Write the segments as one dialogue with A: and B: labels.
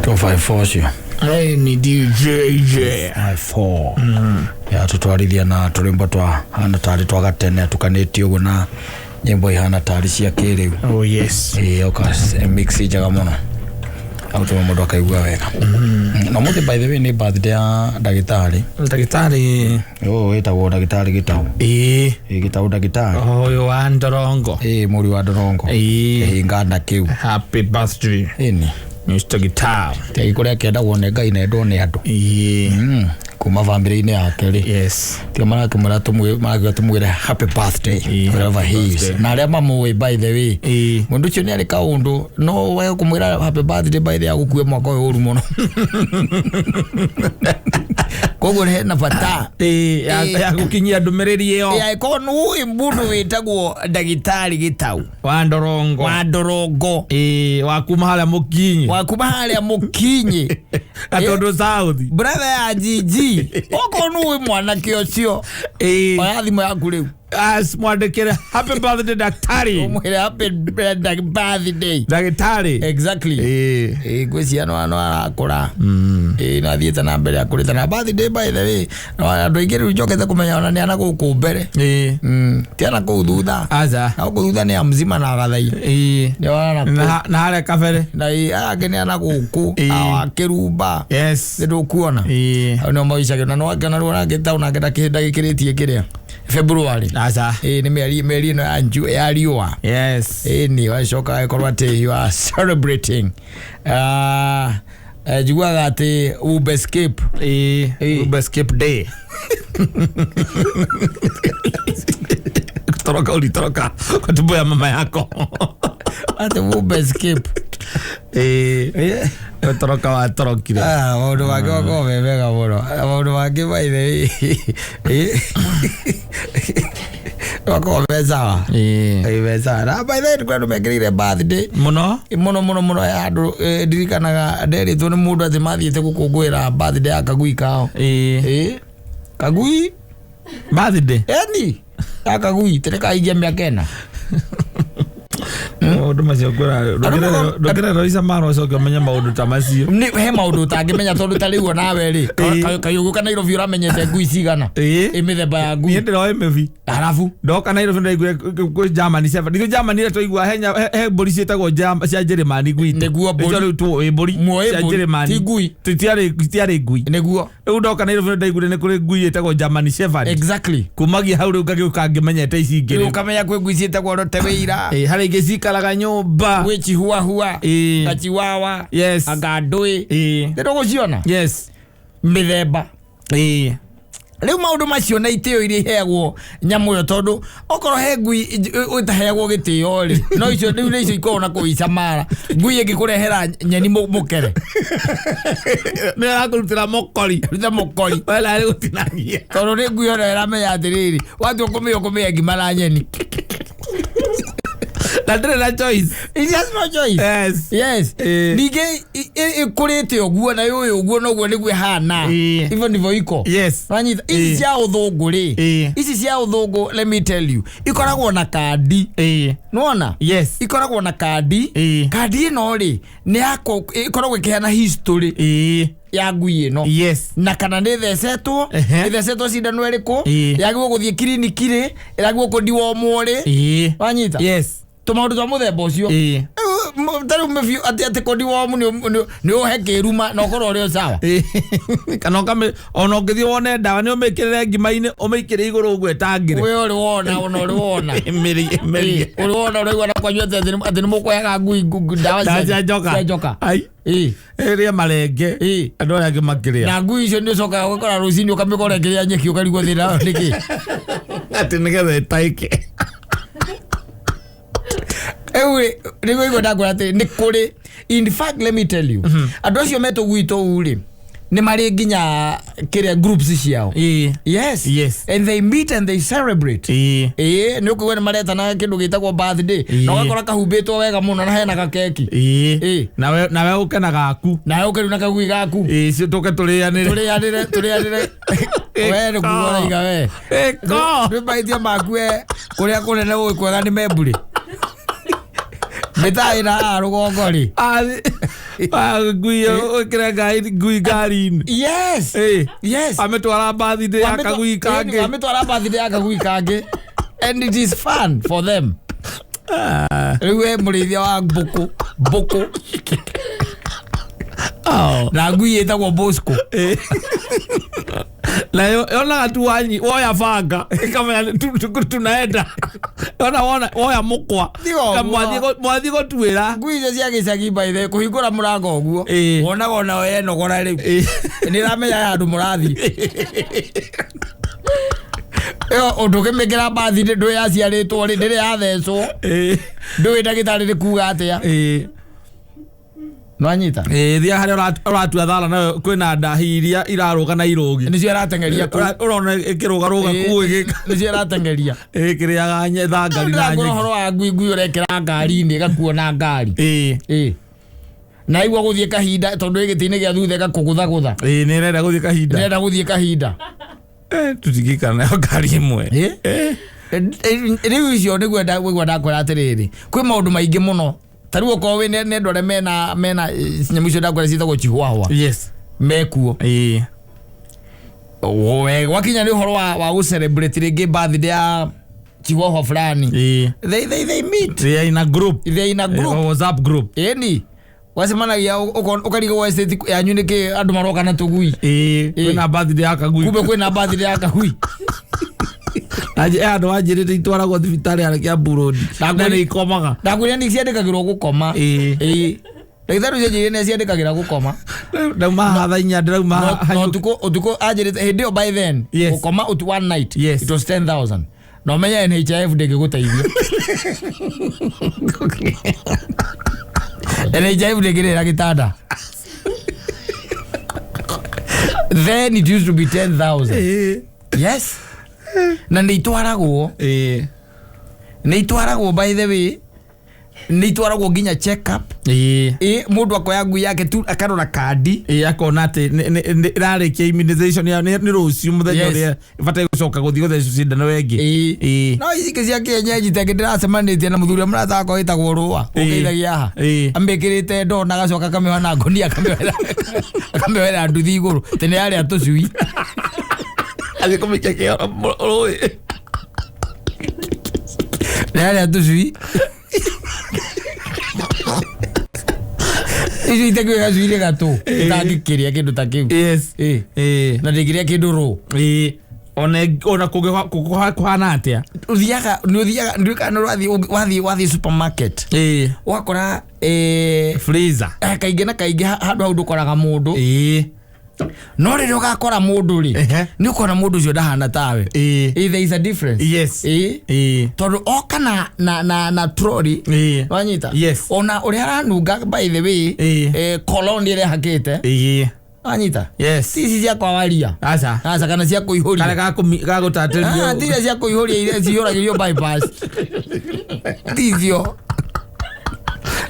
A: 254 ũcio.
B: Ni DJ
A: 54 ya tũtwarithia na tũrwĩmbo twa hana tarĩ twa gatene atukanĩtio ũguo na nyĩmbo ihana tarĩ cia kĩrĩu.
B: Oh yes.
A: Ĩĩ, oka mix njega mũno agũtũma mũndũ akaigua wega. Na ũmũthĩ, by the way, nĩ birthday ya ndagĩtarĩ.
B: Ndagĩtarĩ.
A: Ũyũ wĩtagwo ndagĩtarĩ Gĩtaũ. Ĩĩ, Gĩtaũ ndagĩtarĩ.
B: Ũyũ wa Ndorongo.
A: Ĩĩ, mũri wa Ndorongo. Kĩhinganda kĩu.
B: Happy birthday,
A: ĩni.
B: Mr. Gitau.
A: Tiagi kũrĩa kĩendagwo nĩ Ngai na endwo nĩ andũ. Kuma bamĩrĩ-inĩ yake rĩ, tiga marakĩmwĩra marakiuga tũmwĩre happy birthday wherever he is na arĩa mamũĩ. By the way, mũndũ ũcio nĩ arĩ kaũndũ no we kũmwĩra happy birthday, by the way, agũkue mwaka ũyũ ũru mũno, koguo hena bata
B: Ya gũkinyia ndũmĩrĩri ĩyo.
A: Angĩkorwo nĩ mũndũ wĩtagwo ndagĩtarĩ Gĩtau
B: wa Ndorongo,
A: wa Ndorongo,
B: wa kuma harĩa Mũkinyi,
A: wa kuma harĩa Mũkinyi,
B: Gatundu South,
A: brother ya Gigi, okorwo nĩ ũĩ mwanake ũcio, oya thimũ yaku rĩu.
B: As mwandĩkĩre "Happy birthday, daktari."
A: Ũmwĩre happy birthday,
B: ndagĩtarĩ.
A: Exactly. Ĩĩ, ngwĩciria no arakũra. Ĩĩ, no athiĩte na mbere akũrĩte na birthday, by the way, no andũ aingĩ rĩu njokete kũmenya ona nĩ ana gũkũ mbere. Ti ana kũu thutha.
B: Aca.
A: Na gũkũ thutha nĩ a mzima na gathai. Nĩ ona
B: Na harĩa kabere.
A: Na ĩ, aya angĩ nĩ ana gũkũ awa kĩrumba. Nĩ ndũkuona hau nĩo maicagio na nĩwakĩona rĩu onake onake ndagĩkĩrĩtie kĩrĩa February.
B: Aca.
A: Ĩĩ, nĩ mĩeri ĩno ya ya riũa. Ĩĩ, nĩ wacoka agĩkorwo atĩ you are celebrating. Ah, njiguaga atĩ Uber escape.
B: Uber escape day, toroka ulitoroka kwa tumbo ya mama yako.
A: Atĩ Uber escape.
B: Gũtoroka watorokire.
A: Ah, maũndũ mangĩ makoragwo me mega mũno. Maũndũ mangĩ, by the way, makoragwo me sawa. Ĩĩ, me sawa. Na by the way, nĩ andũ mekĩrĩire birthday
B: Mũno.
A: Mũno mũno mũno. Ya andũ, ndirikanaga nderĩtwo nĩ mũndũ atĩ mathiĩte gũkũngũĩra birthday ya kagui kao. Ĩĩ, kagui.
B: Birthday.
A: Eni ya kagui tĩrĩ kahingia mĩaka 4.
B: Maũndũ macio ngwĩra ndũngĩrera Ica mara ũcoke ũmenye maũndũ ta macio.
A: Nĩ he maũndũ ũtangĩmenya tondũ ta rĩu onawe rĩ, kayũgũka Nairobi ũramenyete ngui cigana? Ĩ, mĩthemba ya
B: Niĩ
A: ngui.
B: ndĩroĩ mĩbi.
A: Arabu
B: Ndoka Nairobi ndaiguire kwĩ Germany Shepherd. Ithuĩ Germany ĩrĩa twaigua he mbũri ciĩtagwo cia Njĩrĩmani gwitũ.
A: Nĩguo mbũri.
B: Nĩcio rĩu tũĩ mbũri
A: Muoĩ
B: cia
A: mbũri,
B: Njĩrĩmani.
A: ti ngui.
B: Titiarĩ ngui. Rĩu ndoka Nairobi ndaiguire nĩ kũrĩ ngui ĩtagwo German Shepherd. Kumagia hau rĩu ngagĩũka ngĩmenyete ici ingĩ
A: Rĩu
B: rĩu.
A: ũkamenya kwĩ ngui ciĩtagwo rote wĩira.
B: Ĩĩ, harĩ ingĩ cikaraga nyũmba.
A: Gwĩ chihuahua, gachiwawa, anga ndũĩ. Nĩ ndũgũciona mĩthemba. Rĩu maũndũ macio na itĩo iria iheagwo nyamũ ĩyo, tondũ okorwo he ngui ĩtaheagwo gĩtĩo rĩ, no icio rĩu nĩ icio ikoragwo na kũu icamara. Ngui ĩngĩkũrehera nyeni mũkere.
B: Nĩ arakũrutĩra mũkori.
A: Ruta mũkori.
B: Wena arĩ gũtinangia.
A: Tondũ nĩ ngui ona ĩramenya atĩrĩrĩ, watua kũmĩo kũmĩe ngima na nyeni.
B: Na ndĩrĩ na choice.
A: It has no choice. Yes. Ningĩ ĩkũrĩte ũguo na yũĩ ũguo noguo nĩguo ĩhana. Hivyo ndivyo iko. Wanyita ici cia ũthũngũ rĩ, ici cia ũthũngũ, let me tell you, ikoragwo na kandi. Nĩwona? Ikoragwo na kandi. Kandi ĩno rĩ, nĩ yako ĩkoragwo ĩkĩheana history ya ngui ĩno na kana nĩ ĩthecetwo, ĩthecetwo cindano ĩrĩkũ, yagĩrĩirwo gũthiĩ kiriniki rĩ, ĩragĩrĩirwo kũndiwomwo rĩ. Wanyita? Tũmaũndũ twa mũthemba ũcio. Rĩu, ta rĩu mĩbiũ atĩ kũndiwomu nĩ ũhe kĩruma na ũkorwo ũrĩ o sawa.
B: Kana ũkamĩ ona ũngĩthiĩ wone ndawa nĩ ũmĩkĩrĩre ngima-inĩ, ũmĩikĩre igũrũ ũguo ĩtangĩre.
A: We ũrĩ wona, ona ũrĩ wona.
B: Ĩmĩrie ĩmĩrie.
A: Ũrĩ wona ũraigua na kwanyu atĩ nĩ mũkũheaga ngui ndawa
B: Ndawa cia njoka.
A: Cia njoka.
B: Ai. Ĩrĩe marenge. Andũ arĩa angĩ makĩrĩa.
A: Na ngui icio nĩ ũcokaga ũgakora rũcinĩ ũkamĩkora ĩkĩrĩa nyeki, ũkarigwo thĩna nĩkĩ.
B: Atĩ nĩgetha ĩtaĩke.
A: Rĩu rĩ, nĩguo igua ndakwĩra atĩ nĩ kũrĩ, in fact, let me tell you, andũ acio metũgui tũu rĩ, nĩ marĩ nginya kĩrĩa groups ciao. Yes. And they meet and they celebrate. Ĩĩ, nĩ ũkũigua nĩ maretana kĩndũ gĩtagwo birthday na ũgakora kahumbĩtwo wega mũno na hena gakeki.
B: Nawe ũke na gaku.
A: Nawe ũkĩrĩ na kagui gaku.
B: Ĩĩ, cio tũke tũrĩanĩre.
A: Tũrĩanĩre, tũrĩanĩre. We nĩ kuga ũraiga we.
B: Ĩko.
A: Nĩ mahĩtia maku we kũrĩa kũnene ũĩ kwega nĩ memburĩ mĩtaa ĩna haha rũgongo rĩ.
B: Ah, ngui ĩkĩre ngai ngui ngari-inĩ.
A: Yes.
B: Ĩ.
A: Yes.
B: Amĩtwara birthday ya kagui kangĩ.
A: Amĩtwara birthday ya kagui kangĩ, and it is fun for them. Rĩu we mũrĩithia wa mbũkũ mbũkũ
B: Oh.
A: na ngui ĩtagwo Bosco.
B: Ĩ. Nayo yonaga tu wanyi woya banga ĩkamenya tunaenda yona wona woya mũkwa.
A: Tiga ũguo.
B: Ka mwathiĩ gũtuĩra.
A: Ngui icio cia gĩcagi, by the way, kũhingũra mũrango ũguo,
B: Ĩ.
A: wonaga ona yenogora rĩu.
B: Ĩ.
A: Nĩ ĩramenya handũ mũrathiĩ. Ĩyo ũndũ ũkĩmĩkĩra mbathi ndũĩ yaciarĩtwo rĩ, ndĩrĩ yathecwo.
B: Ĩ.
A: Ndũĩ ndagĩtarĩ nĩ kuga atĩa.
B: Ĩ.
A: Nwanyita.
B: Ĩ, thiĩ harĩa ũratua thara nayo kwĩna ndahi iria irarũga na irũgi.
A: Nĩcio ĩrateng'eria kũu.
B: Ũrona ĩkĩrũgarũga
A: Ĩ,
B: kũu ĩgĩka.
A: Nĩcio ĩrateng'eria.
B: Ĩkĩrĩaga thangari na
A: ndĩrakora
B: nyeki.
A: ũhoro wa ngui, ngui ũrekĩra ngari-inĩ ĩgakuo na ngari.
B: Ĩ.
A: Ĩ, na igua gũthiĩ kahinda tondũ ĩ gĩtĩ-inĩ gĩa thutha ĩgakũgũthagũtha.
B: Ĩ, nĩ ĩrenda gũthiĩ kahinda.
A: Nĩrenda gũthiĩ kahinda.
B: Eh, tũtingĩikara nayo ngari ĩmwe.
A: Ĩ?
B: Eh.
A: Rĩu icio nĩguo ngwenda ndakwĩra atĩrĩrĩ, kwĩ maũndũ maingĩ mũno. Ta rĩu okorwo wĩ nĩ andũ arĩa mena nyamũ icio ndakwĩra ciĩtagwo chihuahua,
B: Yes.
A: mekuo.
B: Ĩ.
A: We gwakinya nĩ ũhoro wa gũ celebrate rĩngĩ birthday ya chihuahua fulani,
B: Ĩ.
A: they meet.
B: They are in a group.
A: They in a group.
B: Eh, WhatsApp group.
A: Ĩni, wacemanagia ũkarigwo estate yanyu nĩkĩ andũ maroka na tũgui.
B: Ĩ, kwĩna birthday ya kagui.
A: Kumbe kwĩna birthday ya kagui.
B: Andũ anjĩrĩte itwaragwo thibitarĩ ya Kiambu Road
A: Na
B: na nĩ ikomaga.
A: Ndakwĩra nĩ ciandĩkagĩrwo gũkoma.
B: Ĩ.
A: Ĩ, ndagĩtarĩ ũcio anjĩrire nĩ ciandĩkagĩra gũkoma.
B: Ndauma haha thaa 4 ndĩrauma
A: No
B: haha.
A: No ũtukũ anjĩrĩte hĩndĩ ĩyo, by then, gũkoma one night, it was 10,000. Na ũmenye NHIF ndĩngĩgũteithia. NHIF ndĩngĩrĩra gĩtanda. Then it used to be 10,000.
B: Ĩ.
A: Yes, na nĩ itwaragwo.
B: Ĩ.
A: Nĩ itwaragwo, by the way, nĩ itwaragwo nginya check up.
B: Ĩ.
A: Ĩ, mũndũ akoya ngui yake tu akarora kandi.
B: Ĩ, akona atĩ ĩrarĩkia immunization yao nĩ rũciũ mũthenya ũrĩa ĩbataire gũcoka gũthiĩ gũthecwo cindano ĩngĩ.
A: Ĩ.
B: Ĩ.
A: No ici ingĩ cia kienyeji tengĩ ndĩracemanĩtie na mũthuri ũrĩa mũrata wakwa wĩtagwo Rũa.
B: Ĩ.
A: Ũkĩithagia haha.
B: Ĩ.
A: Amĩkĩrĩte ndoo na agacoka akamĩoha na ngonia, akamĩohera nduthi igũrũ tĩ nĩ yarĩa tũcui.
B: Athiĩ kũmĩikia kĩoro rũĩ.
A: Nĩ yarĩa tũcui icio itekĩũĩ gacui nĩ gatũ itangĩkĩrĩa kĩndũ ta kĩu.
B: Yes.
A: Ĩ.
B: Ĩ.
A: Na ndĩngĩrĩa kĩndũ rũ.
B: Ĩ, ona kũhana atĩa.
A: Ũthiaga, nĩ ũthiaga, ndiũĩ kana nĩ ũrathiĩ wathiĩ supermarket,
B: Ĩ.
A: ũgakora
B: Freezer.
A: Kaingĩ na kaingĩ handũ hau ndũkoraga mũndũ.
B: Ĩ.
A: No rĩrĩa ũgakora mũndũ rĩ, nĩ ũkona mũndũ ũcio ndahana tawe.
B: Ĩ.
A: There is a difference.
B: Yes.
A: Ĩ.
B: Ĩ.
A: Tondũ oka na trolley.
B: Ĩ.
A: Wanyita?
B: Yes.
A: Ona ũrĩa aranunga, by the way,
B: Ĩ.
A: Cologne ĩrĩa ĩhakĩte.
B: Ĩ.
A: Wanyita?
B: Yes.
A: Ti ici cia kwawaria.
B: Aca.
A: Aca, kana cia
B: karĩa
A: kũihũria.
B: Gagũtatĩrio.
A: Ah, ti iria cia kũihũria, iria cihũragĩrio bypass, ti icio.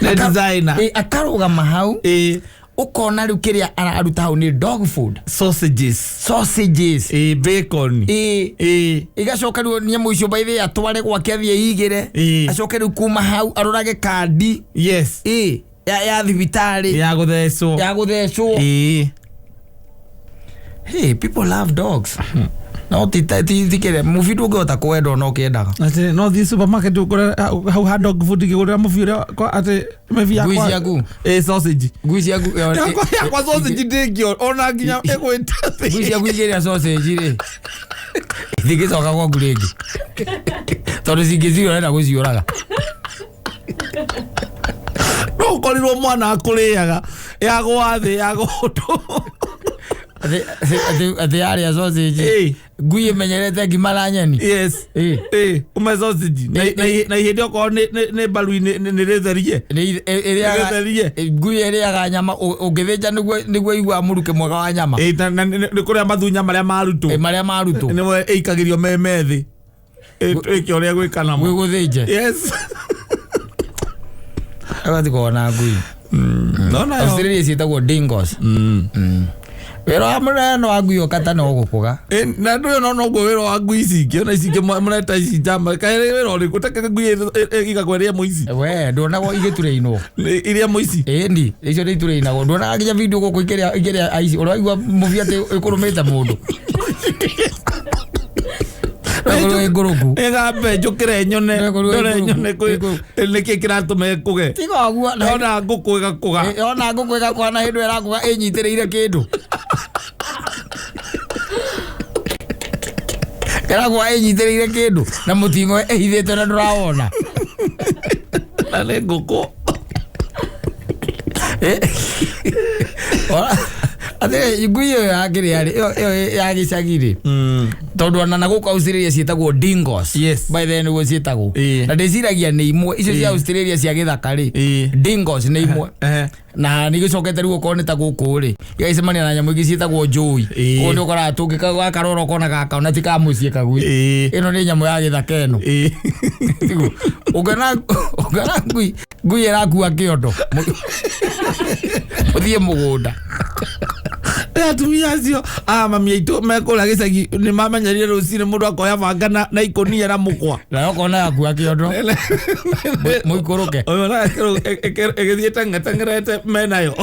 B: Nĩ designer.
A: Ĩ, akarũgama hau,
B: Ĩ.
A: ũkona rĩu kĩrĩa araruta hau nĩ dog food.
B: Sausages.
A: Sausages.
B: Ĩ, bacon.
A: Ĩ.
B: Ĩ.
A: Igacoka rĩu nyamũ icio baithe atware gwake athiĩ igĩre.
B: Ĩ.
A: Acoke rĩu kuma hau arorage kandi.
B: Yes.
A: Ĩ, ya thibitarĩ.
B: Ya gũthecwo.
A: Ya gũthecwo.
B: Ĩ.
A: Hey, people love dogs, no ti kĩrĩa mũbi ndũngĩhota kwenda ona ũkĩendaga.
B: Atĩ no thiĩ supermarket ũkore hau ha dog food ngĩgũrĩra mũbi ũrĩa atĩ mĩbi
A: Ngui
B: yakwa
A: ciaku?
B: Ĩ, sausage.
A: Ngui ciaku
B: Yakwa sausage ndĩngĩ ona nginya ĩgwĩte.
A: Ngui ciaku ikĩrĩa sausage rĩ, itingĩcoka gwaku rĩngĩ tondũ cingĩciria ũrenda gũciũraga.
B: No ũkorirwo mwana akũrĩaga yagwa thĩ yagũndũ.
A: Atĩ yarĩa sausage?
B: Ĩ.
A: Ngui ĩmenyerete ngima na nyeni.
B: Yes.
A: Ĩ.
B: Ĩ, ume sausage na ihĩndĩ okorwo nĩ mbaru-inĩ nĩ rĩtherie.
A: Ĩrĩaga
B: Rĩtherie.
A: Ngui ĩrĩaga nyama ũngĩthĩnja nĩguo iguaga mũrukĩ mwega wa nyama.
B: Ĩ, na nĩ kũrĩa mathunya marĩa marutwo.
A: Ĩ, marĩa marutwo.
B: Nĩmo ĩikagĩrio me methĩ ĩke ũrĩa gwĩka namo.
A: Gwĩgũthĩnje.
B: Yes.
A: Agathi kuona ngui
B: Nona yo.
A: Australia ciĩtagwo dingoes. Wĩra wa mũnene wa ngui ũkata no gũkũga.
B: Na ndå no noguo wĩra wa ngui ici ingĩ ona ici ingĩ mũreta ici njama kaĩ wĩra ũrĩkũ take ngui igakwa ĩrĩa mũici.
A: We ndonagwo igĩturĩinwo.
B: Iria mũici.
A: Ĩni icio nĩ iturĩinagwo. Nduonaga nginya video gũkũ ikĩrĩa ikĩrĩa aici. Ũraigua mũbi atĩ ĩkũrũmĩte mũndũ. Ĩgũrũ ĩngũrũku.
B: Ĩgambe njũkĩre nyone
A: Ĩgũrũ
B: ndore
A: ĩngũrũku.
B: nyone nĩkĩ kĩratũma ĩkũge.
A: Tiga ũguo.
B: Yona ngũkũ ĩgakũga.
A: Yona ngũkũ ĩgakũga na hĩndĩ ĩyo ĩrakũga ĩnyitĩrĩire kĩndũ. Ĩrakũga ĩnyitĩrĩire kĩndũ na mũting'oe ĩhithĩte na ndũrawona.
B: Na nĩ ngũkũ.
A: Atĩ ngui ĩyo ya kĩrĩa rĩ, ĩyo ya gĩcagi rĩ, tondũ ona na gũkũ Australia ciĩtagwo dingoes.
B: Yes.
A: By the way nĩguo ciĩtagwo.
B: Ĩĩ.
A: Na ndĩciragia nĩ imwe icio cia
B: Ĩĩ.
A: Australia cia gĩthaka rĩ,
B: Ĩĩ.
A: dingoes nĩ imwe. Na nĩ gĩcokete rĩu okorwo nĩ ta gũkũ rĩ, igagĩcemania na nyamũ ingĩ ciĩtagwo njũi.
B: Ĩĩ.
A: Kũu nĩ ũkoraga tũngĩ gakarora ũkona gaka ona ti ka mũciĩ kagui. Ĩno nĩ nyamũ ya gĩthaka ĩno. Tiguo. Ũngĩona ũngĩona ngui ngui ĩrakua kĩondo mũthiĩ mũgũnda.
B: Atumia acio a mami aitũ mekũrĩa gĩcagi nĩ mamenyerire rũcinĩ mũndũ akoya banga na ikũnia na mũkwa.
A: Na ũkona yakua kĩondo mũikũrũke.
B: Ũyona ĩgĩthiĩ teng'eteng'erete menayo.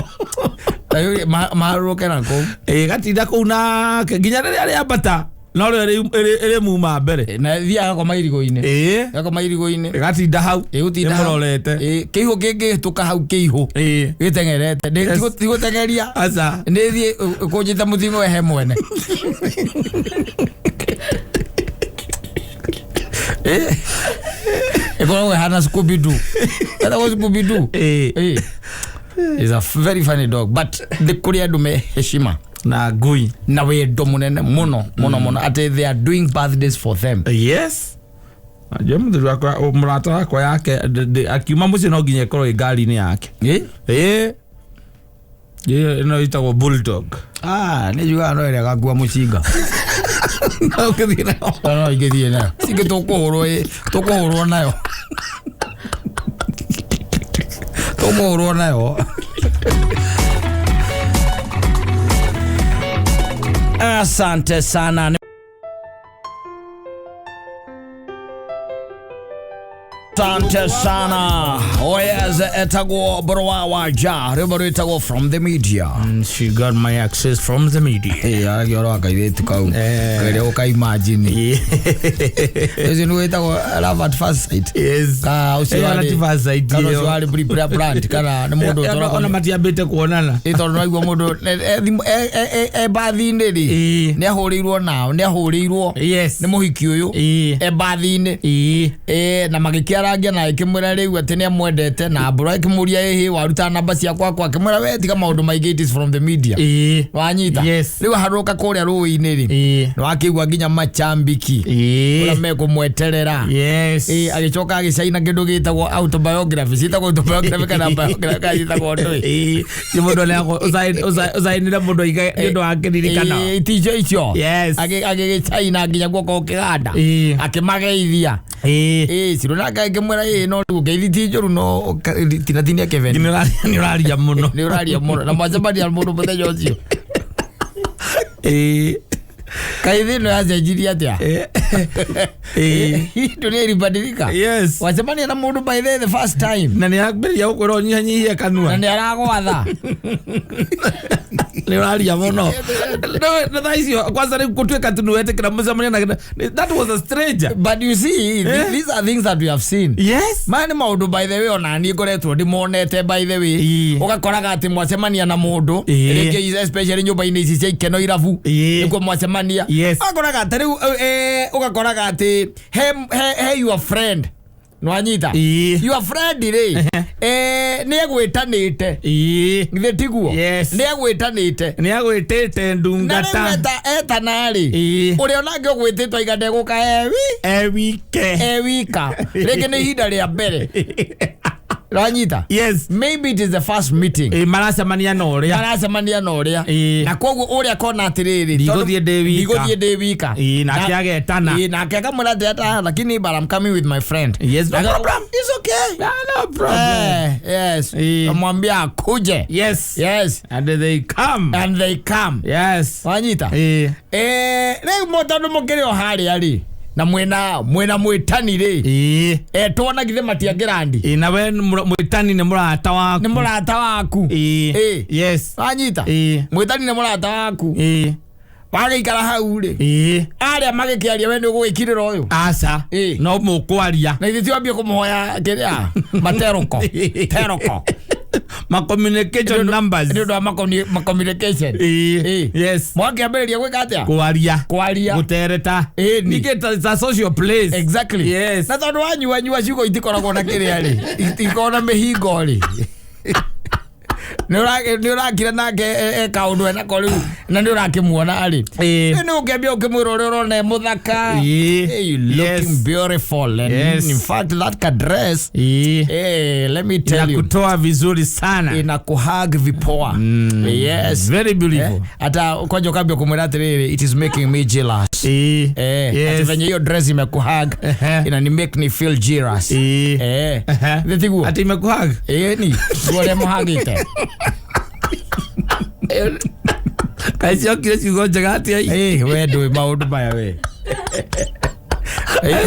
A: Maharũrũke na kũu.
B: Ĩĩ gatinda kũu nake nginya rĩrĩa rĩambata no rĩo ĩrĩ muma mbere.
A: Na thiaga gakoma irigũ-inĩ.
B: Ĩĩ
A: Gakoma irigũ-inĩ.
B: ĩgatinda hau
A: Ĩgũtinda hau.
B: ĩmũrorete.
A: Ĩĩ kĩihũ kĩngĩhĩtũka hau kĩihũ.
B: Ĩĩ
A: Gĩteng'erete.
B: Yes.
A: Tigũteng'eria.
B: Aca.
A: Nĩ thiĩ ĩkũnjĩte mũting'oe he mwene. Ĩĩ. Ĩkoragwo ĩhana Scooby Doo. Ĩtagwo Scooby Doo.
B: Ĩĩ.
A: Ĩĩ. Is a very funny dog but nĩ kũrĩ andũ me heshima
B: Na ngui.
A: na wendo mũnene mũno mũno mũno atĩ they are doing birthdays for them.
B: Yes. Najua mũthuri wakwa mũrata wakwa yake akiuma mũciĩ no nginya ĩkorwo ĩ ngari-inĩ yake.
A: Ĩĩ.
B: Ĩĩ. Ĩyo ĩno ĩtagwo bulldog.
A: Ah, nĩ njugaga no ĩrĩa gakua mũcinga.
B: No ũngĩthiĩ nayo.
A: No ingĩthiĩ nayo. Cingĩ tũkũhũrwo ĩ, tũkũhũrwo nayo. Tũkũhũrwo nayo. Asante sana. Asante sana. Oyez etagwo Borwa wa Ja, rwĩmbo rwĩtagwo From the Media.
B: She got my access from the media.
A: Ĩĩ aragia ũhoro wa kairĩtu kau. Karĩa ũka imagine. Ũcio nĩ wĩtagwo Love at First Sight.
B: Yes.
A: Ka ũcio
B: Ĩyo
A: warĩ
B: ti first sight
A: kana
B: ĩyo.
A: ũcio warĩ pre-planned kana nĩ mũndũ
B: Ona
A: ũtũraga
B: matiambĩte kuonana.
A: ĩ tondũ naigua mũndũ e mbathi-inĩ rĩ
B: Ĩĩ.
A: nĩ ahũrĩirwo nao nĩ ahũrĩirwo
B: Yes.
A: nĩ mũhiki ũyũ
B: Ĩĩ.
A: e mbathi-inĩ
B: Ĩĩ.
A: Ĩĩ, na magĩkĩarangia na akĩmwĩra rĩu atĩ nĩ amwendete na mbũra akĩmũria ĩhĩ waruta namba ciakwa kwa akĩmwĩra we tiga maũndũ maingĩ it is from the media.
B: Ĩĩ.
A: Wanyita.
B: Yes.
A: Rĩu aharũrũka kũrĩa rũĩ-inĩ rĩ
B: Ĩĩ.
A: nĩ wakĩigua nginya machambiki ũrĩa
B: Ĩĩ.
A: mekũmweterera.
B: Yes.
A: Ĩĩ agĩcoka agĩcaina kĩndũ gĩtagwo autobiography ciĩtagwo autobiography kana biography kana ciĩtagwo ndũĩ.
B: Ĩĩ. Nĩ mũndũ arĩa ũcainĩre mũndũ aige nĩ ũndũ wa kĩririkano.
A: Ĩĩ, ticio icio.
B: Yes.
A: Agĩgĩcaina nginya guoko kĩganda.
B: Ĩĩ.
A: Akĩmageithia.
B: Ĩĩ.
A: Ĩĩ cirũ nake akĩmwĩra ĩĩ no rĩu ngeithi ti njũru no tinatinia Kevin.
B: Nĩ ũraria mũno.
A: Nĩ ũraria mũno na mwacemania mũndũ mũthenya ũcio.
B: Ĩĩ.
A: Kaĩ thĩ ĩno yacenjirie atĩa?
B: Ĩĩ.
A: Dunia ilibadilika.
B: Yes.
A: Wacemania na mũndũ by the first time
B: Na nĩ ambĩrĩria gũkwĩra ũnyihanyihie kanua.
A: na nĩ aragwatha.
B: Nĩ ũraria mũno. Na thaa icio kwanza rĩu gũtuĩka tu nĩwetĩkĩra mũcemania na that was a stranger.
A: But you see,
B: Eh?
A: these are things that we have seen.
B: Yes.
A: Maya nĩ maũndũ by the way ona niĩ ngoretwo ndĩmonete by the way.
B: Ĩĩ.
A: Ũgakoraga atĩ mwacemania na mũndũ
B: Ĩĩ.
A: rĩngĩ especially nyũmba-inĩ ici cia ikeno irabu
B: Ĩĩ.
A: nĩkuo mwacemania.
B: Yes.
A: Ũgakoraga atĩ rĩu ũgakoraga atĩ he your friend nĩwanyita.
B: Ĩĩ.
A: Your friend rĩ nĩ egwĩtanĩte.
B: Ĩĩ.
A: Githĩ tiguo?
B: Yes.
A: Nĩ egwĩtanĩte.
B: Nĩ agwĩtĩte
A: Na rĩu
B: ndungata.
A: etana rĩ
B: Ĩĩ.
A: ũrĩa onake ũgwĩtĩtwo aiga ndegũka ewi
B: E wike.
A: e wika rĩngĩ nĩ ihinda rĩa mbere Wanyita?
B: Yes.
A: Maybe it is the first meeting.
B: Maracemania na ũrĩa.
A: Maracemania na ũrĩa.
B: Ĩĩ.
A: Na koguo ũrĩa akona atĩrĩrĩ.
B: Ndigũthiĩ ndĩ wika.
A: Ndigũthiĩ ndĩ wika.
B: Ĩĩ, nake agetana.
A: Ĩĩ, nake akamwĩra atĩ ata lakini but I'm coming with my friend.
B: Yes, no
A: Aka-
B: problem.
A: It's okay.
B: Ah, no problem.
A: Yes. Yes. Kamwambia akuje.
B: Yes.
A: Yes.
B: And they come.
A: And they come.
B: Yes.
A: Wanyita?
B: Ĩĩ.
A: Rĩu tondũ mũkĩrĩ o harĩa rĩ na mwĩna mwĩtani rĩ,
B: Ĩĩ.
A: etwo na githĩ matiangĩrandi.
B: Ĩĩ, na we mwĩtani nĩ mũrata waku.
A: Nĩ mũrata waku.
B: Ĩĩ.
A: Ĩĩ.
B: Yes.
A: Wanyita?
B: Ĩĩ.
A: Mwĩtani nĩ mũrata waku.
B: Ĩĩ.
A: Wagĩikara hau rĩ,
B: Ĩĩ.
A: arĩa magĩkĩaria we nĩ ũgũgĩkirĩra ũyũ.
B: Aca.
A: Ĩĩ.
B: No mũkwaria.
A: Na ithuĩ ti wambie kũmũhoya kĩrĩa materũko terũko.
B: Ma communication numbers.
A: Nĩ ũndũ wa ma communication.
B: Ĩĩ.
A: Ĩĩ.
B: Yes.
A: Mwakĩambĩrĩria gwĩka atĩa?
B: Kwaria.
A: Kwaria.
B: Gũtereta.
A: Ĩni.
B: Ningĩ it's a social place.
A: Exactly.
B: Yes.
A: Na tondũ wanyua nyua ciugo itikoragwo na kĩrĩa rĩ, itikoragwo na mĩhingo rĩ, nĩ ũrakira nake kaũndũ enako rĩu na nĩ ũrakĩmuona rĩ.
B: Ĩĩ.
A: Nĩ ũkĩambia ũkĩmwĩra ũrĩa ũrona e mũthaka.
B: Ĩĩ.
A: Hey, you looking
B: Yes.
A: beautiful and
B: Yes.
A: in fact that ka dress,
B: Ĩĩ.
A: hey, let me tell you,
B: Inakutoa vizuri sana.
A: Inakuhug vipoa. Yes.
B: Very beautiful.
A: Hata kwanja ukambia kumwĩra atĩrĩrĩ, it is making me jealous.
B: Ĩĩ.
A: Ati venye hiyo dress imekuhug, inani make me feel jealous.
B: Ĩĩ.
A: Thĩ tiguo?
B: Ati imekuhug?
A: Ĩĩ, ni guo ũrĩa mũhagĩte.
B: Kaĩ ciokire ciugo njega atĩa?
A: Ĩĩ, we ndũĩ maũndũ maya we.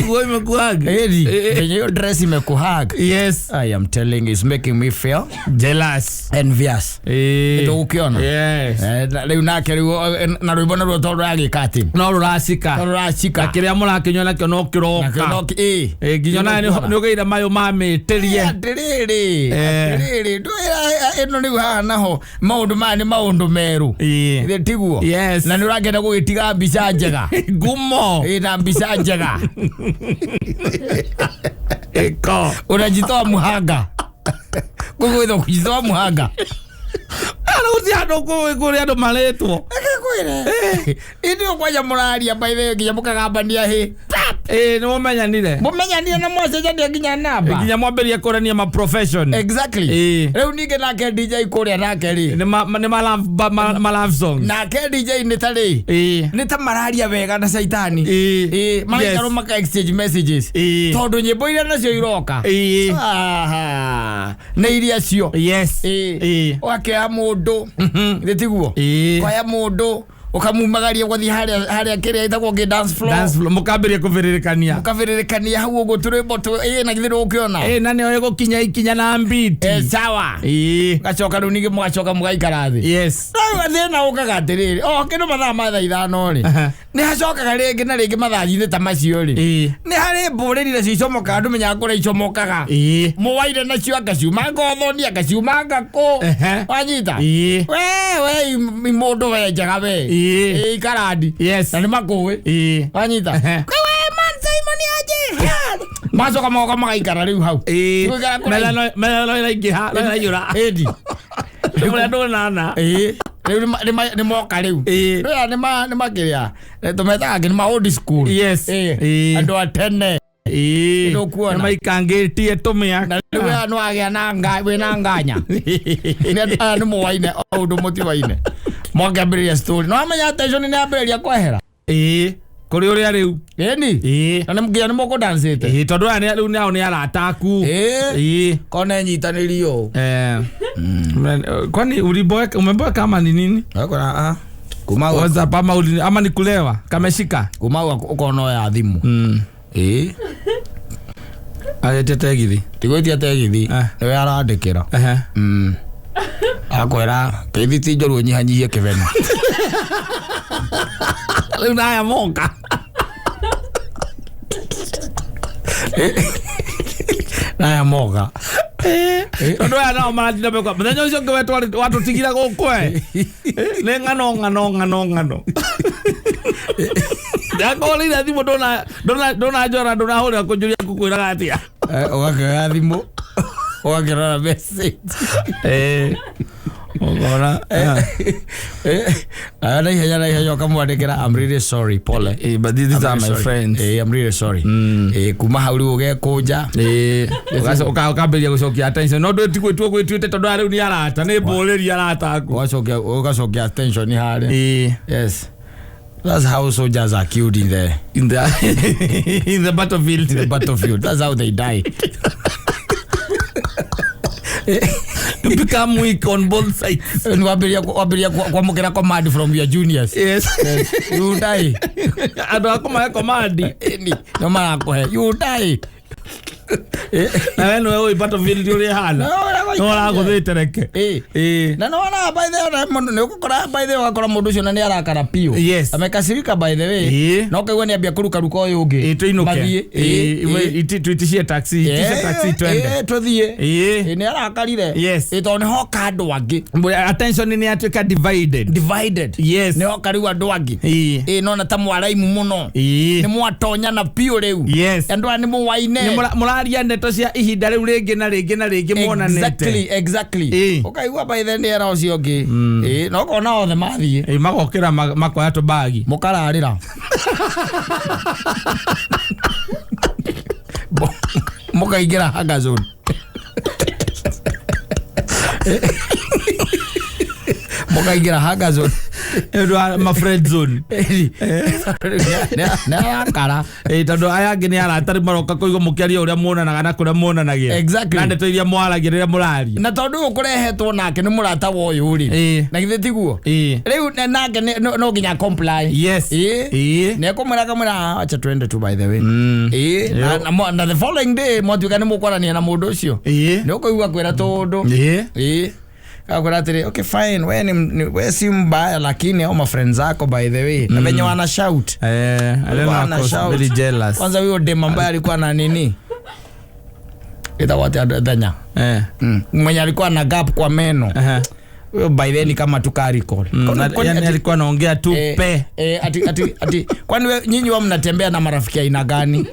B: Guo imekuhug.
A: Ĩĩ, venye hiyo dress imekuhug.
B: Yes.
A: I am telling you, it's making me feel
B: jealous.
A: Envious.
B: Ĩĩ.
A: Ndũgũkĩona?
B: Yes.
A: Na rĩu nake rĩu na rwĩmbo naruo tondũ ragĩka atĩ
B: No rũracika.
A: tondũ rũracika.
B: Na kĩrĩa mũrakĩnyua nakĩo no kĩroka.
A: Ĩĩ.
B: Ĩĩ, nginya nawe nĩ ũgĩire mayũ mamĩtĩrie.
A: Atĩrĩrĩ, atĩrĩrĩ, ndwĩra ĩno rĩu haha naho maũndũ maya nĩ maũndũ merũ.
B: Ĩĩ.
A: Ĩĩ, tiguo?
B: Yes.
A: Na nĩ ũrakĩenda gũgĩtiga mbica njega.
B: Ngumo.
A: Ĩĩ, na mbica njega.
B: Ĩko.
A: Unajitoa muhanga. Kũgwĩthwo kujitoa muhanga.
B: Ana gũtirĩ handũ kũrĩ andũ marĩtwo.
A: Reke ngwĩre. Ithuĩ kwanja mũraria by the way nginya mũkagambania hĩ.
B: Ĩĩ, nĩ mũmenyanire.
A: Mũmenyanire na mwacenjania nginya namba.
B: Nginya mwambĩrĩrie kũrania ma profession.
A: Exactly.
B: Ĩĩ.
A: Rĩu ningĩ nake DJ kũrĩa nake rĩ.
B: Nĩ ma love songs.
A: Nake DJ nĩ ta rĩ.
B: Ĩĩ.
A: Nĩ ta mararia wega na caitani.
B: Ĩĩ.
A: Ĩĩ, maraikarwo
B: Yes.
A: maka exchange messages.
B: Ĩĩ.
A: Tondũ nyĩmbo iria nacio iroka.
B: Ĩĩ.
A: Aha. Nĩ iria cio.
B: Yes.
A: Ĩĩ.
B: Ĩĩ.
A: Ũgakĩoya mũndũ. Nĩ tiguo?
B: Ĩĩ.
A: Koya mũndũ ũkamumagaria ũgathiĩ harĩa kĩrĩa ĩtagwo ngĩ dance floor.
B: Dance floor mũkambĩrĩria kũbĩrĩrĩkania.
A: Mũkabĩrĩrĩkania hau ũguo tũrwĩmbo ĩĩ, na githĩ ndũgũkĩona?
B: Ĩĩ, na nĩoĩ gũkinya ikinya na mbiti.
A: Sawa.
B: Ĩĩ.
A: Gacoka rĩu ningĩ mũgacoka mũgaikara thĩ.
B: Yes.
A: Rĩu thĩna ũkaga atĩrĩrĩ, o kĩndũ mathaa ma thaa 5 rĩ, nĩ hacokaga rĩngĩ na rĩngĩ mathaa-inĩ ta macio rĩ,
B: Ĩĩ.
A: nĩ harĩ mbũrĩri nacio icomokaga, ndũmenyaga kũrĩa icomokaga.
B: Ĩĩ.
A: Mũwaire nacio angaciuma ngothoni, angaciuma ngakũ. Wanyita?
B: Ĩĩ.
A: We mũndũ we njega we.
B: Ĩĩ.
A: Ĩĩ, ikarandi.
B: Yes.
A: Na nĩ makũĩ.
B: Ĩĩ.
A: Wanyita? We man Simon aje. Macoka moka magaikara rĩu hau.
B: Ĩĩ.
A: Gũikara kũraihu.
B: Metha no ĩraingĩha, no ĩraiyũra.
A: Ĩndi.
B: Kũrĩa ndũnana.
A: Ĩĩ. Rĩu nĩ moka rĩu.
B: Ĩĩ.
A: Rĩu aya nĩ makĩrĩa. Tũmetaga angĩ nĩ ma old school.
B: Yes.
A: Ĩĩ.
B: Ĩĩ.
A: Andũ a tene.
B: Ĩĩ.
A: Nĩũkuona.
B: Nĩ maikangĩtie tũmĩaka.
A: Na rĩu aya nĩ wagĩa na wĩna nganya. Nĩ andũ aya nĩ mũwaine o ũndũ mũtiwaine. Mwakĩambĩrĩria story. No wamenya attention nĩ yambĩrĩria kwehera.
B: Ĩĩ. Kũrĩ ũrĩa rĩu.
A: Ĩni.
B: Ĩĩ.
A: Na nĩ nginya nĩ mũkũdancĩte.
B: Ĩĩ, tondũ aya rĩu nao nĩ arata aku.
A: Ĩĩ.
B: Ĩĩ.
A: Kona nyitanĩrio.
B: Kwani uliboeka, umeboeka ama ni nini?
A: Akora kuma
B: WhatsApp ama ama ni kulewa? Kameshika.
A: Kuma ukona ya thimũ. Ĩĩ.
B: Agetia tegithi.
A: Tigwĩtia tegithi. Nĩwe arandĩkĩra. Akwĩra keithi ti njũru ũnyihanyihie kĩbena.
B: Rĩu naya moka.
A: Naya moka.
B: Tondũ aya nao maratinda mekwa mũthenya ũcio ũngĩ we watũtigire gũkũ e. Nĩ ng'ano ng'ano ng'ano ng'ano. Ndakũhũrĩire thimũ ndũnanjora ndũnahũrĩra kũnjũria ngũkwĩraga atĩa.
A: Ũgakĩoya thimũ ũgakĩrora message.
B: Ũkona.
A: Na ihenya ũkamwandĩkĩra I'm really sorry, pole.
B: But these are my friends.
A: I'm really sorry. Kuma hau rĩu ũgekũnja.
B: Ũkambĩrĩria gũcokia attention. No ndũĩ ti gwĩtua gwĩtuĩte tondũ aya rĩu nĩ arata, nĩ mbũrĩri arata aku.
A: Ũgacokia attention harĩa. Yes. That's how soldiers are killed in the
B: in the in the battlefield.
A: In the battlefield. That's how they die.
B: You become weak on both sides.
A: Nĩ wambĩrĩria kwamũkĩra command from your juniors.
B: Yes.
A: You die.
B: Andũ a kũmahe command.
A: Ĩni, no marakũhe. You die.
B: Na we nĩwe ũĩ battlefield ũrĩa ĩhana. No ũragũthĩte reke.
A: Ĩ. Na nona by the way mũndũ nĩ ũgũkora by the way ũgakora mũndũ ũcio na nĩ arakara biũ.
B: Yes.
A: Amekasirika by the way.
B: Ĩ.
A: Na ũkaigua nĩ ambia kũrukaruka ũyũ ũngĩ.
B: Ĩ, tũinũke.
A: Mathiĩ.
B: Ĩ,
A: Ĩ.
B: tuitishie taxi, itishe taxi twende.
A: Ĩ, tũthiĩ.
B: Ĩ.
A: Ĩ, nĩ arakarire.
B: Yes.
A: Ĩ, tondũ nĩ hoka andũ angĩ.
B: Attention nĩ yatuĩka divided.
A: Divided.
B: Yes.
A: Nĩ hoka rĩu andũ angĩ.
B: Ĩ.
A: Ĩ, nona ta mwaraimu mũno.
B: Ĩ.
A: Nĩ mwatonyana biũ rĩu.
B: Yes.
A: Andũ aya nĩ mũwaine.
B: Nĩ mũraria ndeto cia ihinda rĩu rĩngĩ na rĩngĩ na rĩngĩ monanĩte.
A: Exactly, exactly.
B: Ĩ.
A: Ũkaigua by the nĩ era ũcio ũngĩ. Ĩ, na ũkona othe mathiĩ.
B: Ĩ, magokĩra makoya tũbagi.
A: Mũkararĩra. Mũkaingĩra hunger zone. Mũkaingĩra hunger zone.
B: Nĩ ũndũ wa ma friend zone.
A: Nĩ arakara.
B: Ĩ, tondũ aya angĩ nĩ arata rĩu maroka kũigua mũkĩaria ũrĩa muonanaga na kũrĩa muonanagia.
A: Exactly.
B: Na ndeto iria mwaragia rĩrĩa mũraria.
A: Na tondũ ũyũ kũrehetwo nake nĩ mũrata wa ũyũ rĩ.
B: Ĩ.
A: Na githĩ tiguo?
B: Ĩ.
A: Rĩu nake no nginya comply.
B: Yes.
A: Ĩ.
B: Ĩ.
A: Nĩ ekũmwĩra akamwĩra, "Ah, acha twende tu by the way." Ĩ. Na the following day mwatuĩka nĩ mũkwarania na mũndũ ũcio.
B: Ĩ.
A: Nĩ ũkũigua kwĩra tũndũ.
B: Ĩ.
A: Ĩ. Akakwĩra atĩrĩ, okay fine, we ni we si mbaya lakini hao ma friends zako by the way. Na venye wana shout.
B: Alena
A: Wana
B: ako
A: shout.
B: very jealous.
A: Kwanza huyo dem ambaye alikuwa na nini? Itakuwa ati Thenya. Mwenye alikuwa na gap kwa meno. Huyo by then ni kama tu carry call.
B: Yani alikuwa anaongea tu pe.
A: Ati kwani nyinyi wa mnatembea na marafiki aina gani?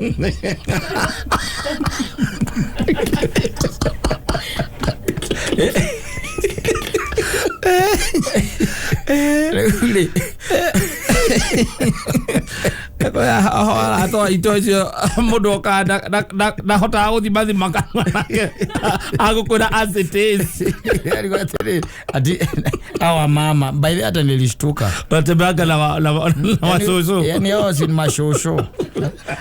A: Rĩu
B: Arata aitũ acio mũndũ okaga ndahotaga gũthimathima kanua nake agũkwĩra as it is.
A: Alikuwa atĩrĩ, ati hawa mama by the way hata nilishtuka.
B: Watembeaga na wasusu.
A: Yani hao si mashosho.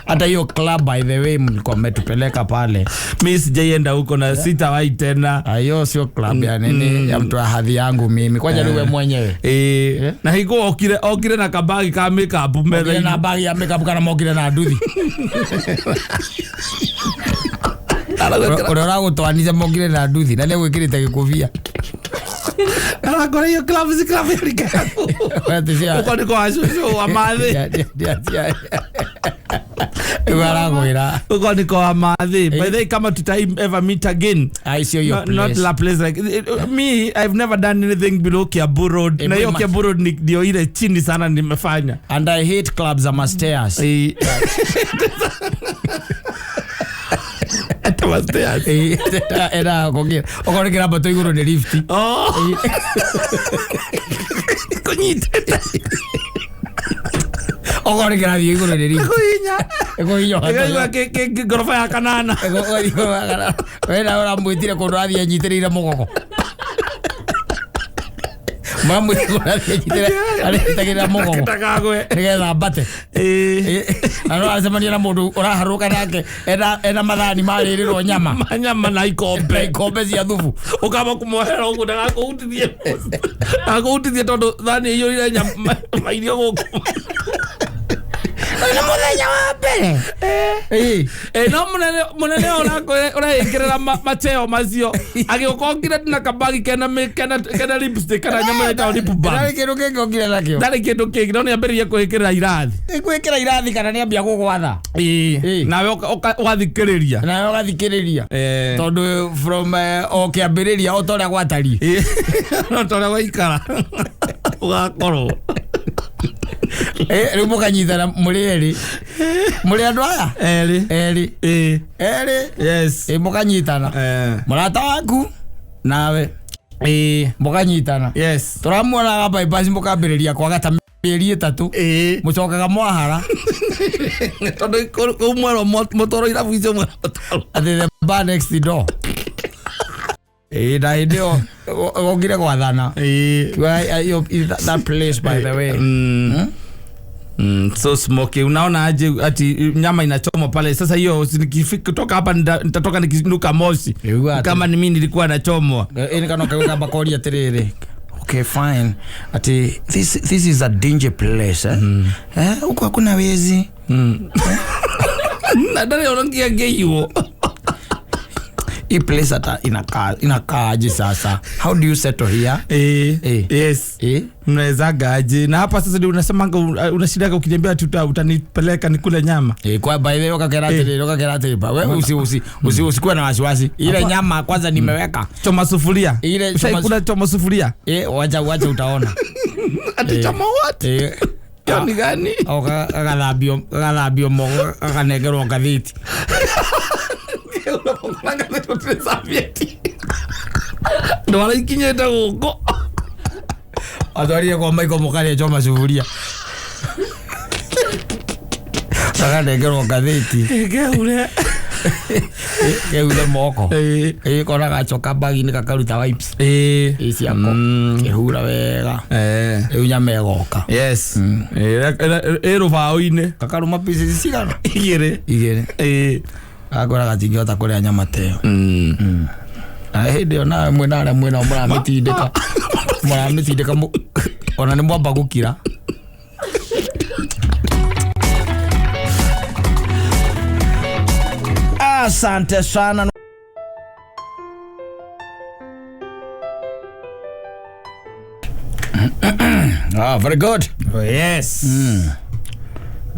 A: Hata hiyo club by the way mlikuwa mmetupeleka pale.
B: Mimi sijaienda huko na sitawahi tena.
A: Hiyo sio club ya nini ya mtu wa hadhi yangu mimi. Kwanza wewe mwenyewe.
B: Na hingo okire na kabagi ka makeup
A: Mokire
B: metha-inĩ.
A: na bagi ya makeup kana mokire na nduthi. Ũrĩa ũragũtwanire mokire na nduthi na nĩegwĩkĩrĩte gĩkũbia.
B: Arakora hiyo club si club ya rika yaku. Huko niko wa shushu wa mathi.
A: Rĩu arakwĩra.
B: Huko niko wa mathi. By the way, kama tuta ever meet again.
A: I see your place.
B: Not la place like me, I've never done anything below Kiambu Road. Na hiyo Kiambu Road ndio ile chini sana nimefanya.
A: And I hate clubs ama stairs.
B: Ata stairs.
A: Era kongera. Okorwo kĩrambato igũrũ nĩ lift.
B: Oh. Kũnyitĩte.
A: Okorwo kĩrathiĩ igũrũ nĩ lift.
B: Ĩkũhinya.
A: Ĩkũhinya.
B: Ĩkaigua ngoroba ya kanana.
A: We na ũramwĩtire kũndũ athiĩ anyitĩrĩire mũgogo. Mũramwĩtire kũndũ athiĩ anyitĩrĩire mũgogo.
B: Ndakagwe.
A: Nĩgetha ambate. Na no aracemania na mũndũ ũraharũka nake ena mathani marĩrĩrwo nyama.
B: Nyama na ikombe.
A: Na ikombe cia thubu.
B: Ũkamba kũmuohera ũguo ndagakũhutithie. Ndagakũhutithie tondũ thani ĩiyũrire nyama mairio gũkũ.
A: Nĩ mũthenya wa mbere.
B: No mũnene ũreĩkĩrĩra macheo macio. Agĩũka okire na kabagi kena lipstick kana nyamũ ĩtagwo lip balm.
A: Ndarĩ kĩndũ kĩngĩ okire nakĩo.
B: Ndarĩ kĩndũ kĩngĩ, no nĩambĩrĩria kwĩkĩrĩra irathi.
A: Kwĩkĩra irathi kana nĩambia gũgwatha.
B: Nawe ũgathikĩrĩria.
A: Nawe ũgathikĩrĩria. Tondũ from o kĩambĩrĩria o ta ũrĩa gwatariĩ.
B: No ta ũrĩa gwaikara. Ũgakorwo.
A: Rĩu mũkanyitana mũrĩ erĩ. Mũrĩ andũ aya?
B: Erĩ.
A: Erĩ. Erĩ.
B: Yes.
A: Mũkanyitana. Mũrata waku nawe. Mũkanyitana.
B: Yes.
A: Tũramuonaga bypass mũkambĩrĩria kwaga ta mĩeri ĩtatũ. Mũcokaga mwahara.
B: Tondũ kũu mwerwo mũtwarwo irabu icio mwerwo mũtwarwo.
A: Atĩ the bar next door. Na hĩndĩ ĩyo wokire gwathana. That place by the way.
B: So smoky. Unaona aje ati nyama inachomwa Nachomwa pale sasa hiyo nikifika kutoka hapa nitatoka nikinuka moshi. Kama ni mimi nilikuwa nachomwa.
A: Ĩ kana kamba koria atiriri, okay fine, ati this is a danger place, eh? Eh, huko hakuna wezi.
B: Na ndari orongia ngeiwo.
A: Hii place hata inakaaje sasa? How do you settle here?
B: Yes. Mnawezaga aje? Na hapa sasa ndio unasemanga unashindaga ukiniambia ati utanipeleka nikule nyama.
A: Kwa by the way ukakera atiri, ukakera atiri pa. Wewe usikuwe na wasiwasi. Ile nyama kwanza nimeweka.
B: Choma sufuria.
A: Ile
B: choma, choma sufuria.
A: Wacha utaona.
B: Ati choma what? Gani gani?
A: Au kagathambio moko kakanengerwo ngathĩti.
B: Ndwara ikinyĩte gũkũ.
A: Atwarire kwa Michael mũkarĩa choma sufuria. Kakanengerwo ngathĩti.
B: Keure.
A: Keure moko. Kona gacoka bagi-inĩ gakaruta wipes. Ciako. Kĩhura wega. Rĩu nyama ĩgoka.
B: Yes. Ĩ rũbaũ-inĩ.
A: Gakarũma pieces cigana?
B: Igĩrĩ.
A: Gakwĩra gatingĩhota kũrĩa nyama ta ĩyo. Na hĩndĩ ĩyo nawe mwĩna arĩa mwĩnao mũramĩtindĩka. Mũramĩtindĩka ona nĩ mwamba gũkira. Asante sana. Very good.
B: Oh, yes.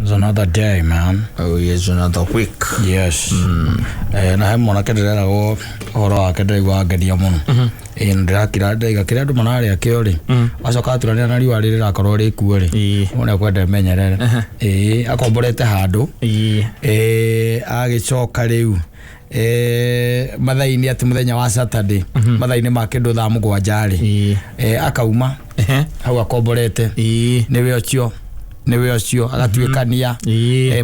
A: It's another day, man.
B: Oh, yes, another week.
A: Yes. Na he mwanake ndĩreragwo ũhoro wake ndĩraigua ngenia mũno. Ndĩrakira ndaiga kĩrĩa andũ mararĩa kĩo rĩ, acoka aturanĩra na riũa rĩrĩ rĩrakorwo rĩkuo rĩ, mũndũ ekwenda emenyerere. Akomborete handũ. Agĩcoka rĩu mathaa-inĩ atĩ mũthenya wa Saturday, mathaa-inĩ ma kĩndũ thaa 7 rĩ, akauma hau akomborete. Nĩwe ũcio agatuĩkania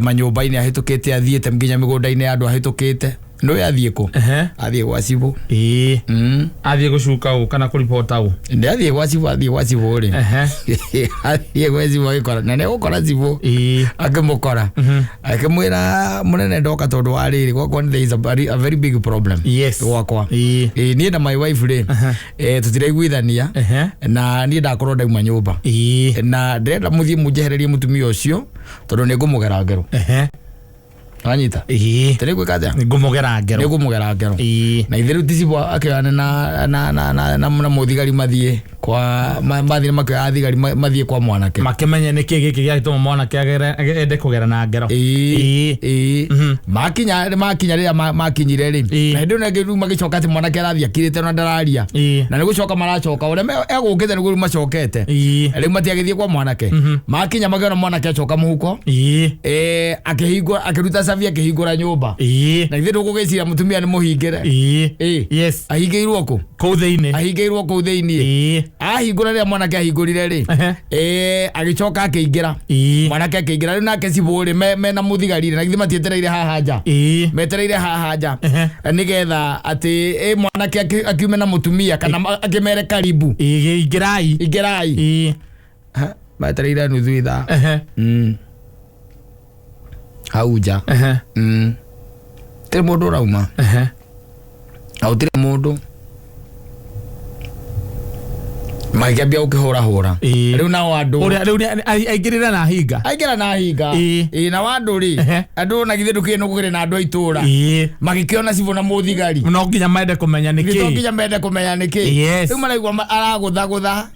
A: manyũmba-inĩ ahĩtũkĩte athiĩte nginya mĩgũnda-inĩ ya andũ ahĩtũkĩte. Nĩwe athiĩ kũ? Athiĩ gwa cibũ.
B: Athiĩ gũcuka ũ kana kũribota ũ?
A: Nĩ athiĩ gwa cibũ, athiĩ gwa cibũ rĩ. Athiĩ gwa cibũ agĩkora, na nĩegũkora cibũ. Akĩmũkora. Akĩmwĩra mũnene ndoka tondũ wa rĩrĩ gwakwa there is a very big problem.
B: Yes.
A: Gwakwa. Niĩ na my wife rĩ, tũtiraiguithania na niĩ ndakorwo ndauma nyũmba. Na ndĩrenda mũthiĩ mũnjehererie mũtumia ũcio tondũ nĩngũmũgera ngero. Wanyita? Tene gwĩka atĩa?
B: Nĩngũmũgera ngero.
A: Nĩngũmũgera ngero. Na itherũ ti cibũ akĩoyane na mũthigari mathiĩ kwa mathiĩ makĩoya thigari mathiĩ kwa mwanake.
B: Makĩmenye nĩkĩ gĩkĩ gĩatũma mwanake ende kũgera na ngero.
A: Makinya rĩrĩa makinyire rĩ, na hĩndĩ ĩyo ningĩ rĩu magĩcoka atĩ mwanake arathiĩ akirĩte na ndararia. Na nĩgũcoka maracoka ũrĩa egũkĩte nĩguo rĩu macokete. Rĩu matiagĩthiĩ kwa mwanake. Makinya makĩona mwanake acoka mũhuko. Akĩhingũra akĩruta cabi akĩhingũra nyũmba. Na ithuĩ tũgũgĩciria mũtumia nĩ mũhingĩre.
B: Yes.
A: Ahingĩirwo kũ?
B: Kũu thĩinĩ.
A: Ahingĩirwo kũu thĩinĩ. Ahingũra rĩrĩa mwanake ahingũrire rĩ, agĩcoka akĩingĩra. Mwanake akĩingĩra rĩu nake cibũ rĩ mena mũthigari rĩ, na githĩ matietereire haha nja. Metereire haha nja nĩgetha atĩ mwanake akiume na mũtumia kana akĩmere karibu.
B: Ingĩrai.
A: Ingĩrai. Metereire nuthu ithaa. Hau nja. Tirĩ mũndũ ũrauma. Hau tirĩ mũndũ. Magĩambia gũkĩhũrahũra. Rĩu nao andũ
B: ũrĩa rĩu aingĩrĩra na hinga.
A: Aingĩra na hinga. Nao andũ rĩ, andũ na githĩ ndũkĩũĩ nĩ gũkĩrĩ na andũ a itũũra. Magĩkĩona cibũ na mũthigari.
B: No nginya mende kũmenya nĩkĩ.
A: No nginya mende kũmenya nĩkĩ. Rĩu maraigua aragũthagũtha.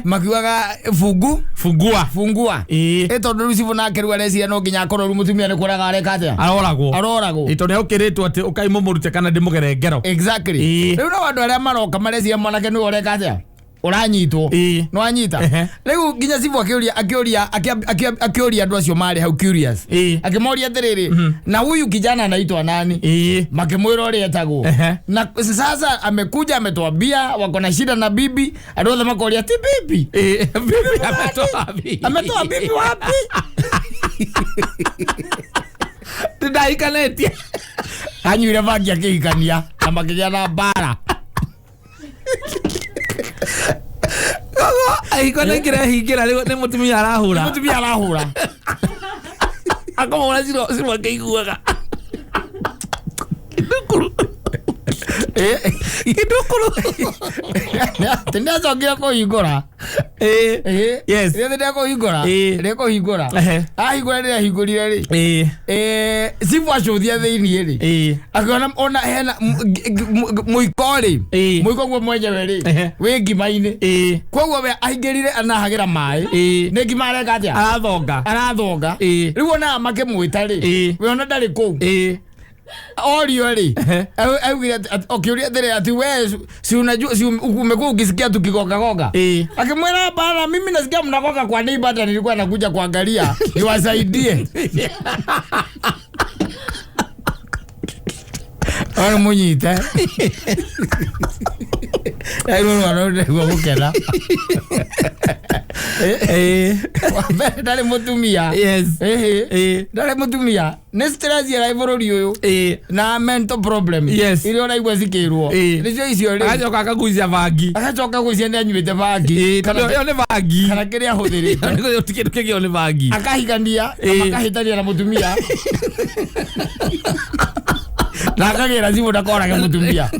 A: Makiugaga fungu.
B: Fungua.
A: Fungua. Tondũ rĩu cibũ nake rĩu areciria no nginya akorwo rĩu mũtumia nĩ kũraga areka atĩa?
B: Aroragwo.
A: Aroragwo.
B: Tondũ nĩokĩrĩtwo atĩ ũkai mũmũrute kana ndĩmũgere ngero.
A: Exactly. Rĩu nao andũ arĩa maroka mareciria mwanake nĩwe ũreka atĩa? Ũranyitwo. No anyita. Rĩu nginya cibũ akĩũria akĩũria andũ acio marĩ hau curious. Akĩmoria atĩrĩrĩ, na huyu kijana anaitwa nani? Makĩmwĩra ũrĩa etagwo. Na sasa amekuja ametuambia wako na shida na bibi, andũ othe makoria ti bibi.
B: Bibi ametoa bibi.
A: Ametoa bibi wapi?
B: Ndaikanĩtie.
A: Anyuire bangi akĩhikania na makĩgĩa na mbara.
B: Ahiko nĩ hingĩra rĩu nĩ mũtumia arahũra.
A: Mũtumia arahũra.
B: Akamũhũra ciro akĩiguaga. Gĩthukuru.
A: Atĩ nĩ acokire kũhingũra.
B: Ĩĩ. Yes.
A: Rĩothe ndekũhingũra.
B: Ĩĩ.
A: Ndekũhingũra.
B: Ehe.
A: Ahingũra rĩrĩa ahingũrire rĩ.
B: Ĩĩ.
A: Cibũ acũthia thĩiniĩ rĩ.
B: Ĩĩ.
A: Akiona ona hena mũiko rĩ.
B: Ĩĩ.
A: Mũiko guo mwenyewe rĩ.
B: Ehe.
A: Wĩ ngima-inĩ.
B: Ĩĩ.
A: Koguo we aingĩrire anahagĩra maĩ.
B: Ĩĩ.
A: Nĩ ngima areka atĩa?
B: Arathonga.
A: Arathonga.
B: Ĩĩ.
A: Rĩu ona makĩmwĩta rĩ.
B: Ĩĩ.
A: We ona ndarĩ kũu.
B: Ĩĩ.
A: Orio rĩ.
B: Ehe.
A: Augire ũkĩũria atĩrĩ ati we si unajua si umekuwa ukisikia tukigonga gonga.
B: Ĩĩ.
A: Akimwira hapana, mimi nasikia mnagonga kwa neighbor, hata nilikuwa nakuja kuangalia niwasaidie. Wana munyite. Rĩu rwaro gũkena.
B: Ĩĩ.
A: Wambere ndarĩ mũtumia.
B: Yes.
A: Ĩhĩ.
B: Ĩĩ.
A: Ndarĩ mũtumia. Nĩ stress ĩraĩ bũrũri ũyũ.
B: Ĩĩ.
A: Na mental problem.
B: Yes.
A: Iria ũraigua cikĩrwo.
B: Ĩĩ.
A: Nĩcio icio rĩ.
B: Agacoka akagucia bangi.
A: Agacoka gwĩcia nĩ anyuĩte bangi.
B: Ĩĩ, tondũ ĩyo nĩ bangi.
A: Kana kĩrĩa ahũthĩrĩte.
B: Ĩyo ti kĩndũ kĩngĩ, ĩyo nĩ bangi.
A: Akahikania na
B: Ĩĩ.
A: makahĩtania na mũtumia na akagĩra cibũ ndakorage mũtumia.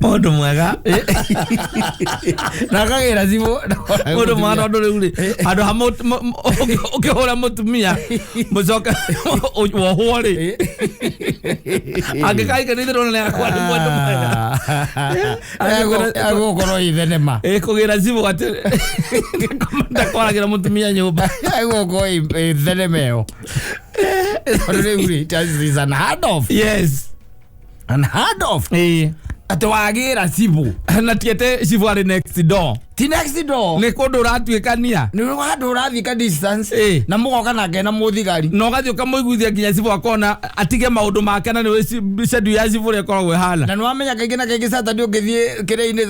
B: Mũndũ mwega.
A: Na akagĩra cibũ ndakorage
B: Mũndũ mwega
A: mũtumia.
B: tondũ rĩu rĩ handũ ha ũkĩhũra mũtumia mũcoke wohwo rĩ angĩkahikania itherũ nĩ akwa nĩ mũndũ mwega.
A: Egũkorwo ĩ thenema.
B: Ĩ kũgĩra cibũ atĩ ndakoragĩra mũtumia nyũmba.
A: Egũkorwo ĩ thenema ĩyo tondũ rĩu rĩ it is unheard of.
B: Yes.
A: Unheard of.
B: Ĩĩ.
A: Atĩ wagĩra cibũ.
B: Na ti atĩ cibũ arĩ next door.
A: Ti next door.
B: Nĩ kũndũ ũratuĩkania.
A: Nĩ handũ ũrathiĩ ka distance.
B: Ĩĩ.
A: Na mũgoka nake na mũthigari.
B: Na ũgathiĩ ũkamũiguithia nginya cibũ akona atige maũndũ make na nĩwe schedule ya cibũ ũrĩa ĩkoragwo ĩhana.
A: Na nĩwamenya kaingĩ na kaingĩ Saturday ũngĩthiĩ kĩrĩa-inĩ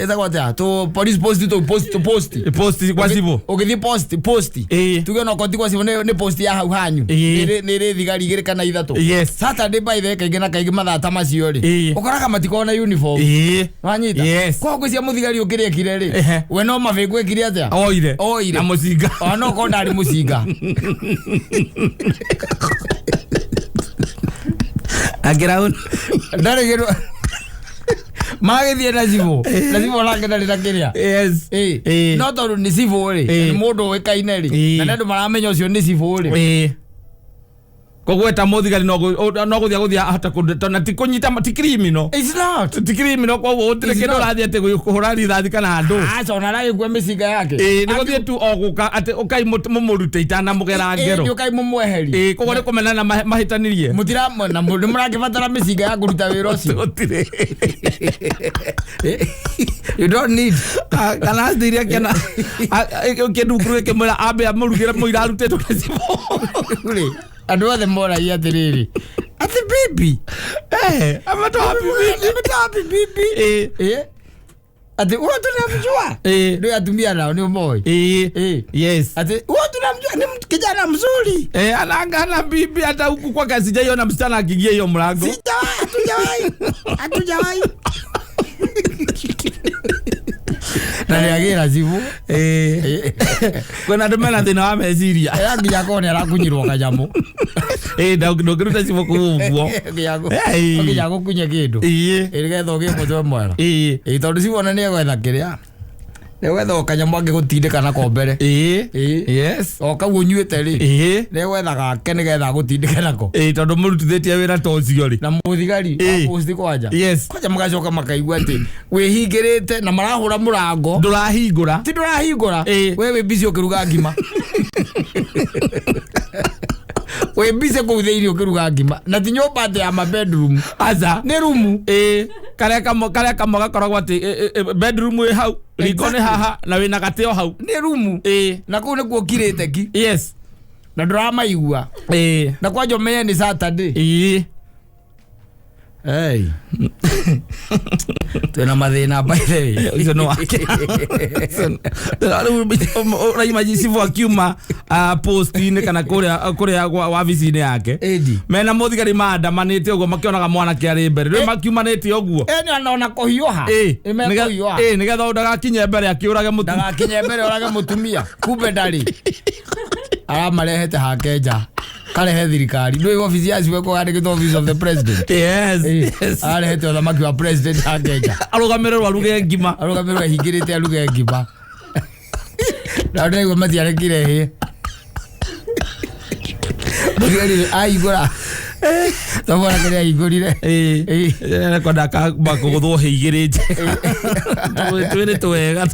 A: ĩtagwo atĩa tũ police post tũ post tũ post.
B: Post kwa cibũ.
A: Ũgĩthiĩ post post.
B: Ĩĩ.
A: Tuge no koti kwa cibũ nĩ post ya hau hanyu.
B: Ĩĩ.
A: Nĩ ĩrĩ thigari igĩrĩ kana ithatũ.
B: Yes.
A: Saturday by the way kaingĩ na kaingĩ mathaa ta macio rĩ.
B: Ĩĩ.
A: Ũkoraga matikoragwo na uniform.
B: Ĩĩ.
A: Wanyita?
B: Yes.
A: Koguo ngwĩciria mũthigari ũkĩrĩa ekire rĩ.
B: Ehe.
A: We no mabĩngũ ekire atĩa?
B: Oire.
A: Oire.
B: Na mũcinga.
A: Ona no korwo ndarĩ mũcinga.
B: Akĩra
A: Ndarĩ kĩndũ. Magĩthiĩ na cibũ. Na cibũ nake ndarĩ na kĩrĩa.
B: Yes.
A: Ĩĩ.
B: Ĩĩ.
A: No tondũ nĩ cibũ rĩ,
B: Ĩĩ.
A: nĩ mũndũ ũĩkaine rĩ,
B: Ĩĩ.
A: na nĩ andũ maramenya ũcio nĩ cibũ rĩ.
B: Ĩĩ. Koguo eta mũthigari no gũthiĩ agũthiĩ ahota kũndũ na ti kũnyita ti criminal.
A: It's not.
B: Ti criminal koguo gũtirĩ
A: It's
B: kĩndũ
A: not.
B: ũrathiĩ atĩ kũhũra rithathi kana handũ.
A: Aca ona aragĩkua mĩcinga yake.
B: Ĩĩ nĩ gũthiĩ tu o gũka atĩ ũkai mũmũrute itanamũgera ngero.
A: Ĩĩ ũkai mũmweherie.
B: Ĩĩ koguo nĩ kũmenana mahĩtanirie.
A: Mũtira na nĩ mũrakĩbatara mĩcinga ya kũruta wĩra ũcio.
B: Gũtirĩ.
A: You don't need.
B: Kana athire akĩona kĩndukuru gĩkĩmwĩra ambe amũrugĩre mũira arutĩtwo nĩ cibũ.
A: Rĩ, andũ othe moragia atĩrĩrĩ. Atĩ bibi.
B: Ametoa wapi bibi?
A: Ametoa wapi bibi?
B: Ĩĩ.
A: Ĩĩ. Atĩ huyo tunamjua.
B: Ĩĩ.
A: Ndio atumia nao nĩ ũmoĩ.
B: Ĩĩ.
A: Ĩĩ.
B: Yes.
A: Atĩ huyo tunamjua ni kijana mzuri.
B: Ananga bibi hata huku kwake sijaiona msichana akiingia hiyo mlango.
A: Sijawahi, hatujawahi. Hatujawahi. Na nĩ agĩra cibũ.
B: Ĩĩ. Kwĩna andũ mena thĩna wa meciria.
A: Ĩra nginya akorwo nĩ arakunyirwo kanyamũ.
B: Ĩĩ ndũngĩruta cibũ kũu ũguo.
A: Nginya gũkunye kĩndũ.
B: Ĩĩ.
A: Ĩĩ nĩgetha ũgĩe mũtwe mwega.
B: Ĩĩ.
A: Ĩĩ tondũ cibũ ona nĩ egwetha kĩrĩa. Nĩ egwetha o kanyamũ angĩgũtindĩka nako mbere.
B: Ĩĩ.
A: Ĩĩ.
B: Yes.
A: O kau ũnyuĩte rĩ.
B: Ĩĩ.
A: Nĩ egwetha gake nĩgetha agũtindĩke nako.
B: Ĩĩ tondũ mũrutithĩtie wĩra ta ũcio rĩ.
A: Na mũthigari
B: Ĩĩ.
A: wa post kwanja.
B: Yes.
A: Kwanja magacoka makaigua atĩ wĩhingĩrĩte na marahũra mũrango.
B: Ndũrahingũra.
A: Ti ndũrahingũra.
B: Ĩĩ.
A: We wĩ busy ũkĩruga ngima. Wĩ busy kũu thĩinĩ ũkĩruga ngima. Na ti nyũmba atĩ ya ma bedroom.
B: Aca.
A: Nĩ rumu.
B: Ĩĩ. Karĩa kamwe gakoragwo atĩ bedroom ĩ hau, riko nĩ haha na wĩna gatĩ o hau.
A: Nĩ rumu.
B: Ĩĩ.
A: Na kũu nĩkuo ũkirĩte ki.
B: Yes.
A: Na ndũramaigua.
B: Ĩĩ.
A: Na kwanja ũmenye nĩ Saturday.
B: Ĩĩ.
A: Hey. Twĩna mathĩna by the way.
B: Ũcio nĩ wake. Rĩu ũraima cibũ akiuma post-inĩ kana kũrĩa wabici-inĩ yake.
A: Ĩndi.
B: Mena mũthigari maandamanĩte ũguo makĩonaga mwanake arĩ mbere. Rĩu makiumanĩte ũguo.
A: Ĩĩ nĩ ona kũhiũha.
B: Ĩĩ.
A: Nĩ mekũhiũha.
B: Ĩĩ nĩgetha ndagakinye mbere akĩũrage mũtumia.
A: Ndagakinye mbere ũrage mũtumia. Kumbe ndarĩ. Aramarehete hake nja. Karehe thirikari. Ndũĩ obici ya cibũ ĩkoragwo yandĩkĩtwo office of the president.
B: Yes. Yes.
A: Arehete ũthamaki wa president wa Kenya.
B: Arũgamĩrĩrwo aruge ngima.
A: Arũgamĩrĩrwo ehingĩrĩte aruge ngima. Na ndĩraigua matiarekire hĩ. Mũthigari ahingũra. Tomona kĩrĩa ahingũrire.
B: Kwenda kũgũthwo hĩ igĩrĩ njega. Twĩrĩ twega.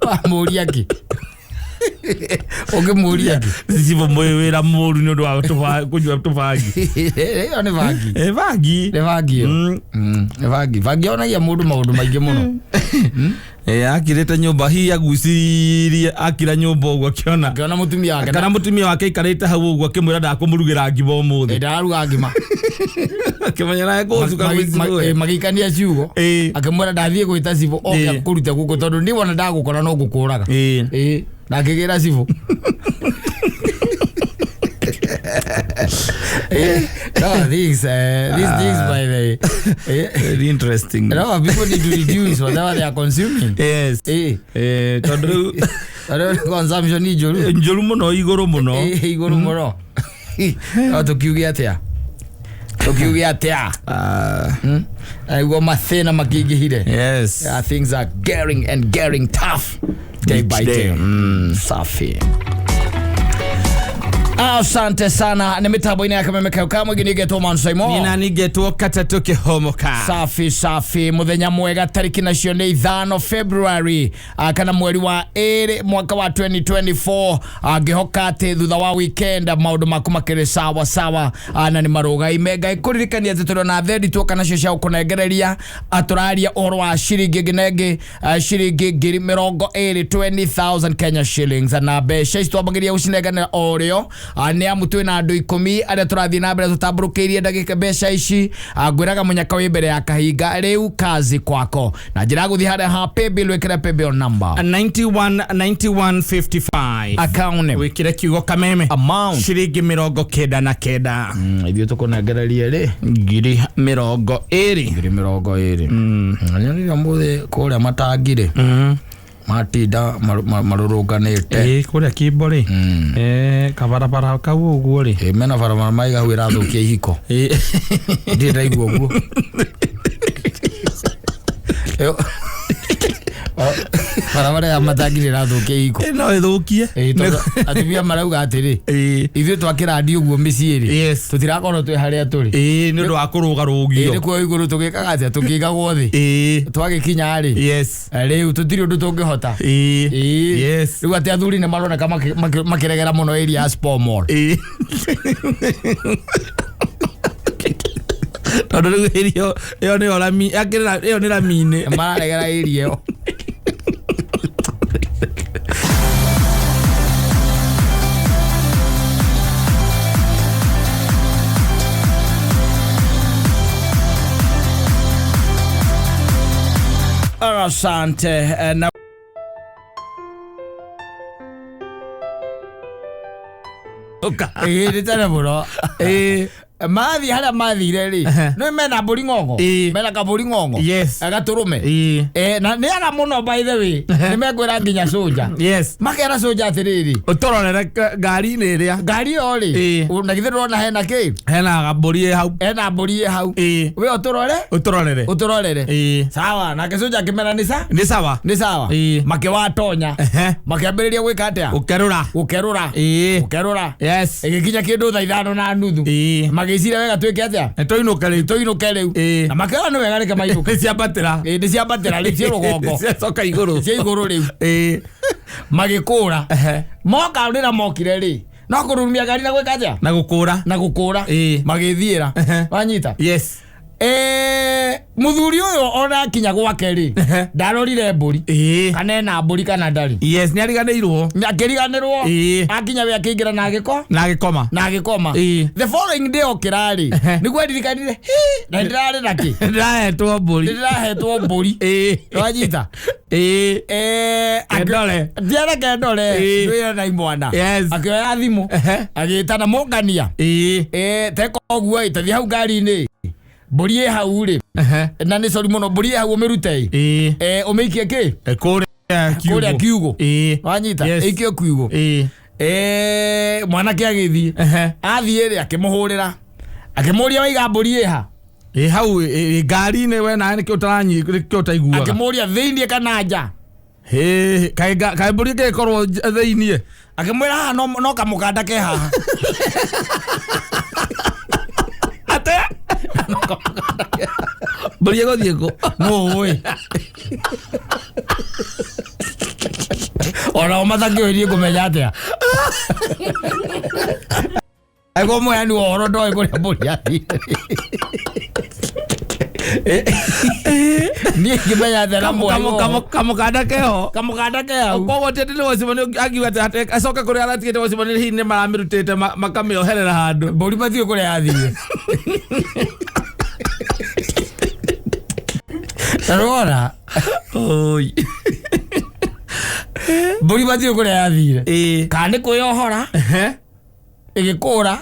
A: Wamũria kĩ? Ũngĩmũria kĩ?
B: Cibũ mwĩ wĩra mũru nĩ ũndũ wa kũnyua tũbangi.
A: Ĩyo nĩ bangi.
B: Ĩ bangi.
A: Nĩ bangi ĩyo. Nĩ bangi. Bangi yonagia mũndũ maũndũ maingĩ mũno.
B: Akirĩte nyũmba hihi aguciririe akira nyũmba ũguo akĩona.
A: Akĩona mũtumia wake.
B: Kana mũtumia wake aikarĩte hau ũguo akĩmwĩra ndakũmũrugĩra ngima ũmũthĩ.
A: Ndararuga ngima.
B: Akĩmenya naye kũcuka gwĩcigo.
A: Magĩikania ciugo. Akĩmwĩra ndathiĩ gwĩta cibũ oke kũrute gũkũ tondũ niĩ wona ndagũkora no ngũkũraga. Na akĩgĩra cibũ. No, these things by the way.
B: Very interesting.
A: No, people need to reduce whatever they are consuming.
B: Yes. Tondũ
A: rĩu consumption ni njũru.
B: Njũru mũno, igũrũ mũno.
A: Igũrũ mũno. No tũkiuge atĩa? Tũkiuge atĩa? Nĩguo mathĩna makĩingĩhire.
B: Yes.
A: Things are getting and getting tough day by day. Safi. Asante sana. Ni mitambo-inĩ ya Kameme Kayũ ka Mũingĩ nĩngetwo Man Simon.
B: Nina ningetwo Katatũ Kĩhomoka.
A: Safi safi. Mũthenya mwega tarĩki nacio nĩ 5 February kana mweri wa 2 mwaka wa 2024. Ngĩhoka atĩ thutha wa weekend maũndũ maku makĩrĩ sawa sawa na nĩ marũgaime. Ngai kũririkania atĩ tũrĩ na thendi tuoka nacio cia gũkũnengereria. Tũraria ũhoro wa ciringi ĩngĩ na ĩngĩ, ciringi 20,000, 20,000 Kenya shillings, na mbeca ici twambagĩrĩria gũcinenganĩra o rĩo. Nĩ amu twĩna andũ 10 arĩa tũrathiĩ na mbere tũtambũrũkĩirie ndagĩka mbeca ici. Ngwĩraga mũnyaka wĩ mbere ya kahinga rĩu kazi kwako na njĩra ya gũthiĩ harĩa ha paybill wĩkĩre paybill number
B: 919155
A: account name
B: wĩkĩre kiugo Kameme
A: amount
B: ciringi 99.
A: Ithuĩ tũkũnengererie rĩ
B: 20,000.
A: 20,000. Nĩ mũthĩ kũrĩa matangirĩ matinda marũrũnganĩte.
B: Kũrĩa Kimbo rĩ kabarabara kau ũguo rĩ
A: mena barabara maiga hau ĩrathũkia ihiko. Ndirĩ ndaigua ũguo. Barabara ya matangi ĩrathũkia ihiko.
B: No ĩthũkie.
A: Atumia marauga atĩrĩ ithuĩ twakĩrandi ũguo mĩciĩ rĩ tũtirakorwo twĩ harĩa tũrĩ.
B: Nĩ ũndũ wa kũrũgarũgio.
A: Nĩ kuo igũrũ tũgĩkaga atĩa tũkĩigagwo thĩ. Twagĩkinya rĩ rĩu tũtirĩ ũndũ tũngĩhota. Rĩu atĩ athuri nĩ maroneka makĩregera mũno area ya Spur Mall.
B: Tondũ rĩu ĩyo nĩyo rami, ĩyo nĩ rami-inĩ.
A: Mararegera area ĩyo. Asante na nĩ tene mũno. Mathiĩ harĩa mathire rĩ nĩ mena mbũri ng'ong'o. Mena kabũri ng'ong'o. Gatũrũme. Na nĩ ara mũno by the way. Nĩ mekwĩra nginya soja. Makera soja atĩrĩrĩ
B: ũtũrorere ngari-inĩ ĩrĩa.
A: Ngari ĩyo rĩ na githĩ ndũrona hena kĩ?
B: Hena gambũri ĩ hau.
A: Hena mbũri ĩ hau. We ũtũrore?
B: Ũtũrorere.
A: Ũtũrorere. Sawa. Nake soja akĩmera nĩ sa?
B: Nĩ sawa.
A: Nĩ sawa. Makĩwatonya. Makĩambĩrĩria gwĩka atĩa?
B: Gũkerũra.
A: Gũkerũra. Gũkerũra.
B: Yes.
A: Ĩgĩkinya kĩndũ thaa 5:30. Magĩcira wega twĩke atĩa?
B: Nĩ tũinũke rĩu.
A: Tũinũke rĩu. Na makĩona nĩ wega reke mainũke.
B: Nĩ ciambatĩra.
A: Nĩ ciambatĩra rĩu ciĩ rũgongo.
B: Ciacoka igũrũ.
A: Ciĩ igũrũ rĩu. Magĩkũra. Moka rĩrĩa mokire rĩ no kũrurumia ngari na gwĩka atĩa?
B: Na gũkũra.
A: Na gũkũra. Magĩthiĩra. Wanyita?
B: Yes.
A: Mũthuri ũyũ ona akinya gwake rĩ ndarorire mbũri kana ena mbũri kana ndarĩ.
B: Yes, nĩ ariganĩirwo.
A: Akĩriganĩrwo. Akinya we akĩingĩra na agĩko?
B: Na agĩkoma.
A: Na agĩkoma. The following day okĩra rĩ nĩguo aririkanire na ndĩrarĩ na kĩ?
B: Ndĩrahetwo mbũri.
A: Ndĩrahetwo mbũri. Wanyita?
B: Kendore.
A: Ndiara kendore. Ndwĩra na imwana. Akĩoya thimũ. Agĩtana mũngania. Teka ũguo ĩ tathiĩ hau ngari-inĩ. Mbũri ĩ hau rĩ na nĩ sorry mũno mbũri ĩ hau ũmĩrute ĩ ũmĩikie kĩ?
B: Kũrĩa
A: kiugũ. Wanyita? Ĩikio kiugũ. Mwanake agĩthiĩ. Athiĩ rĩ, akĩmũhũrĩra, akĩmũria, "Waiga mbũri ĩha?"
B: Ĩ hau ĩ ngari-inĩ we nawe nĩkĩo ũtaranyi, nĩkĩo ũtaiguaga.
A: Akĩmũria thĩiniĩ kana nja.
B: Hĩ, kaĩ kaĩ mbũri ĩngĩkorwo thĩiniĩ?
A: Akĩmwĩra haha no kamũkanda ke haha.
B: Ate mbũri ĩgũthiĩ kũ?
A: No ũĩ onao matakĩũĩ niĩ ngũmenya atĩa angĩkorwo mũheani wa ũhoro ndoĩ kũrĩa mbũri yathire? Niĩ ngĩmenya atĩa na mũhei wa ũhoro?
B: Kamũkanda keho.
A: Kamũkanda ke hau.
B: Koguo ti atĩ nĩ watchman angiuga atĩ acoke kũrĩa aratigĩte watchman, hihi nĩ maramĩrutĩte makamĩoherera handũ.
A: Mbũri matiũĩ kũrĩa yathire. Na nĩwona
B: Oi.
A: Mbũri matiũĩ kũrĩa yathire, kana nĩ kwĩyohora ĩgĩkũra,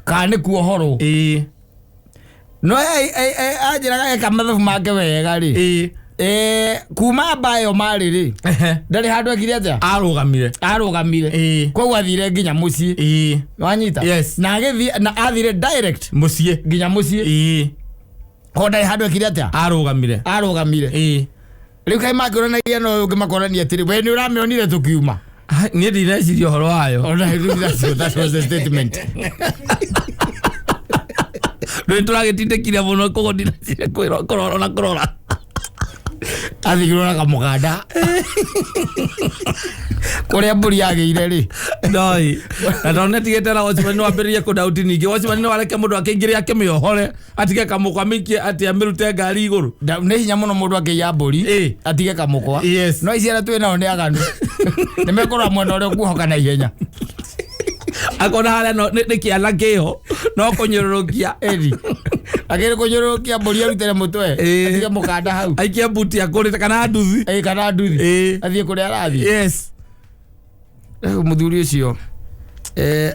A: kana nĩ kuohorwo. No anjĩraga eka mathabu make wega rĩ, kuma mbayo marĩ rĩ, ndarĩ handũ ekire atĩa.
B: Arũgamire.
A: Arũgamire. Koguo athire nginya mũciĩ. Wanyita?
B: Yes.
A: Na agĩthiĩ na athire direct
B: mũciĩ.
A: Nginya mũciĩ. Ko ndarĩ handũ ekire atĩa.
B: Arũgamire.
A: Arũgamire. Rĩu kaĩ makĩonanagia na ũyũ ũngĩ makonania atĩrĩ, we nĩ ũramĩonire tũkiuma?
B: Ah, niĩ ndineciria ũhoro wayo.
A: Ona rĩu that was the statement.
B: Rĩu tũragĩtindĩkire mũno, koguo ndineciria kũrora ona kũrora.
A: Athigirwo na kamũkanda kũrĩa mbũri yagĩire rĩ.
B: Ndoi na tondũ nĩatigĩte na watchman, nĩ wambĩrĩrie kũdauti ningĩ watchman nĩ wareke mũndũ akĩingĩre akĩmĩohore, atige kamũkwa, amĩikie atĩ amĩrute ngari igũrũ.
A: Nĩ hinya mũno mũndũ akĩiya mbũri atige kamũkwa. No ici arĩa twĩ nao nĩ aganu, nĩ mekũrora mwena ũrĩa ũkuohoka na ihenya.
B: Akona harĩa no nĩ kĩana kĩho no kũnyũrũrũkia.
A: Ĩni akĩrĩ kũnyũrũrũkia mbũri arutĩre mũtwe, atige mũkanda hau.
B: Aikie mbuti akũrĩte kana nduthi.
A: Ĩ, kana nduthi. Athiĩ kũrĩa arathiĩ. Rĩu mũthuri ũcio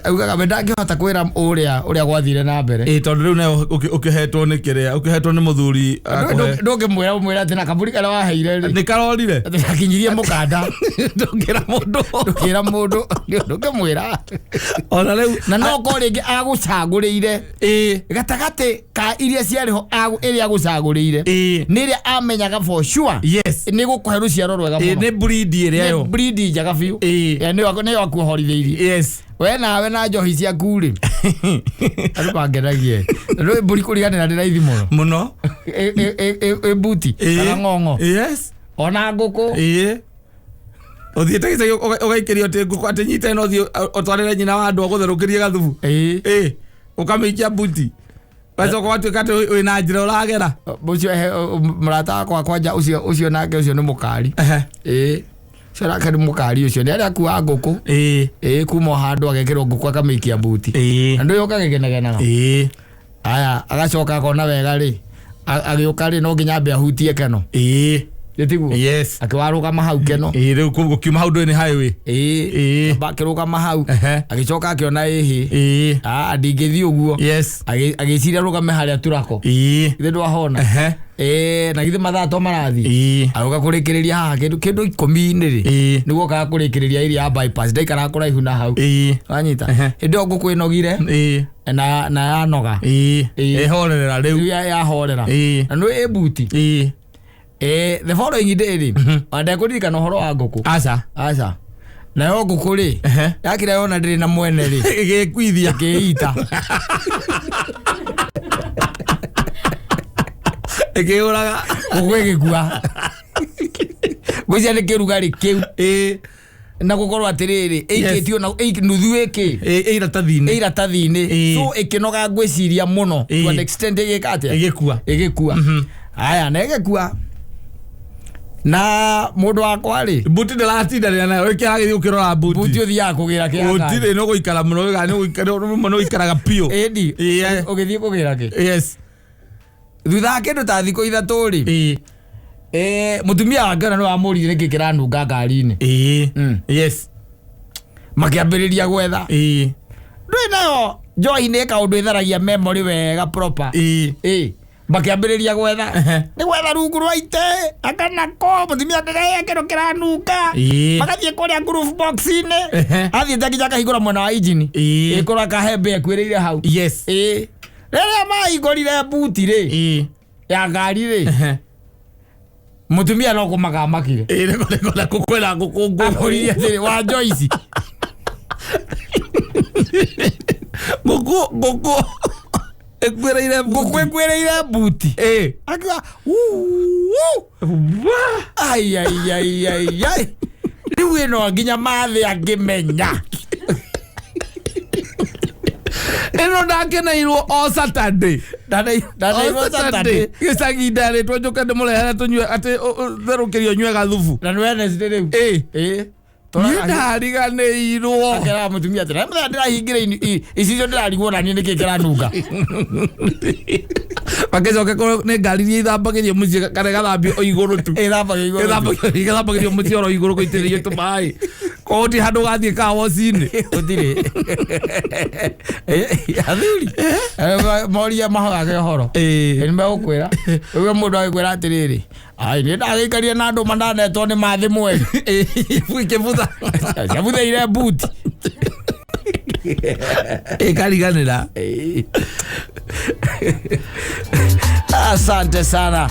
A: augaga we ndangĩhota kwĩra ũrĩa ũrĩa gwathire na mbere.
B: Ĩ, tondũ rĩu nayo ũkĩhetwo nĩ kĩrĩa ũkĩhetwo nĩ mũthuri akũhe.
A: Ndũngĩmwĩra ũmwĩra atĩ na kaburi karĩa waheire rĩ,
B: nĩ karorire.
A: Atĩ gakinyirie mũkanda.
B: Ndũngĩra mũndũ.
A: Ndũkĩra mũndũ, ndũngĩmwĩra.
B: Ona rĩu
A: Na no korwo rĩngĩ agũcagũrĩire gatagatĩ ka iria ciarĩ ho, ĩrĩa agũcagũrĩire nĩ ĩrĩa amenyaga for sure nĩ gũkũhe rũciaro rwega mũno.
B: Nĩ breed ĩrĩa
A: Nĩ
B: yo
A: breed njega biũ. Nĩyo akuohorithĩirie. We nawe na njohi ciaku rĩ, andũ mangenagie rĩ, mbũri kũriganĩra nĩ raithi mũno.
B: Mũno.
A: Ĩ mbuti kana ng'ong'o, ona ngũkũ.
B: Ũthiĩte gĩcagi ũgaikĩrio atĩ ngũkũ atĩ nyite no ũthiĩ ũtwarĩre nyina wa andũ agũtherũkĩrie gathubu. Ũkamĩikia mbuti, ũgacoka ũgatuĩka atĩ wĩna njĩra ũragera.
A: Ũcio mũrata wakwa kwanja ũcio nake ũcio nĩ mũkari. Ũcio nake nĩ mũkari, ũcio nĩ arĩa akuaga ngũkũ. Kuma o handũ agekĩrwo ngũkũ akamĩikia mbuti. Na ndũĩ ũkagĩgenegenaga. Aya agacoka akona wega rĩ, agĩũka rĩ, no nginya ambe ahutie keno. Gĩtiguo?
B: Yes.
A: Akĩwarũgama hau keno.
B: Rĩu gũkiuma hau ndũĩ nĩ highway.
A: Amba akĩrũgama hau. Agĩcoka akĩona ĩhĩ, ah, ndingĩthiĩ ũguo. Agĩciria rũgame harĩa turako. Githĩ ndwahona? Na githĩ mathaa to marathiĩ? Agũka kũrĩkĩrĩria haha kĩndũ 10-inĩ rĩ, nĩguo okaga kũrĩkĩrĩria area ya bypass, ndaikaraga kũraihu na hau. Wanyita? Hĩndĩ ĩyo ngũkũ ĩnogire na yanoga.
B: Ĩhorerera rĩu.
A: Rĩu yahorera. Na nĩ ĩ mbuti. The following day rĩ, ona ndekũririkana ũhoro wa ngũkũ.
B: Aca.
A: Aca, nayo ngũkũ rĩ, yakira yona ndĩrĩ na mwene rĩ,
B: ĩgĩkuithia.
A: Ĩkĩita.
B: Ĩkĩũraga.
A: Ngũkũ ĩgĩkua. Ngwĩciria nĩ kĩrugarĩ kĩu na gũkorwo atĩrĩrĩ ĩikĩtio na nuthu ĩkĩ
B: ĩ iratathi-inĩ.
A: Ĩ iratathi-inĩ. So ĩkĩnoga ngwĩciria mũno to an extent ĩgĩka atĩa?
B: Ĩgĩkua.
A: Ĩgĩkua. Aya, na ĩgĩkua na mũndũ wakwa rĩ,
B: mbuti ndĩratindanĩra nayo, ĩkĩragĩthiĩ ũkĩrora
A: mbuti
B: mbuti.
A: Ũthiaga kũgĩra kĩ?
B: Gũtirĩ no gũikara mũno, rĩmwe nĩ ũikaraga biũ.
A: Ĩndi ũgĩthiĩ kũgĩra kĩ? Thutha wa kĩndũ ta thikũ 3 rĩ, mũtumia wake ona nĩ wamũririe nĩkĩ kĩranunga ngari-inĩ. Makĩambĩrĩria gwetha. Ndũĩ nayo njohi nĩ kaũndũ ĩtharagia memory wega proper. Makĩambĩrĩria gwetha. Nĩ gwetha rungu rwa ite akanako mũtumia akĩgaya kĩndũ kĩranunga. Magathiĩ kũrĩa glove box-inĩ. Athiĩte nginya akahingũra mwena wa injini. Ĩkorwo akahembe ekuĩrĩire hau. Ĩĩ. Rĩrĩa mahingũrire buti rĩ ya ngari rĩ, mũtumia no kũmaka amakire.
B: Ĩĩ, nĩkũ na kwĩna ngũkũ ngũrũ.
A: Amũririe atĩrĩ, wa Joyce.
B: Ngũkũ ngũkũ ĩkuĩrĩire
A: Ngũkũ ĩkuĩrĩire buti. Akiuga "Uu, ai ai ai ai ai, rĩu ĩno nginya mathĩ angĩmenya.
B: Ĩno ndakeneirwo o Saturday.
A: Ndaneirwo
B: O
A: Saturday.
B: Gĩcagi ndarĩtwo njũke ndĩmũrehere tũnyue atĩ therũkĩrio nyue gathubu.
A: Na nĩ Wednesday rĩu.
B: Ĩĩ.
A: Ĩĩ.
B: Niĩ ndariganĩirwo.
A: Akeraga mũtumia atĩrĩ, mũthenya ndĩrahingĩra icicio ndĩrarigwo naniĩ nĩkĩ kĩranunga.
B: Makĩcoke korwo nĩ ngari iria ithambagĩrio mũciĩ kana ĩgathambio o igũrũ tu.
A: Ĩthambagio igũrũ.
B: Ĩthambagĩrio mũciĩ oro igũrũ gũitĩrĩrio tũmaĩ. Koguo ti handũ ũgathiĩ kawoci-inĩ.
A: Gũtirĩ. Athuri moria mahogage ũhoro.
B: Ĩĩ.
A: Nĩ megũkwĩra. Rĩu mũndũ agĩkwĩra atĩrĩrĩ, ai niĩ ndagĩikaria na andũ mandanetwo nĩ mathĩ mweri.
B: Ikĩbutha.
A: Ciabuthĩire buti.
B: Ĩkariganĩra.
A: Asante sana.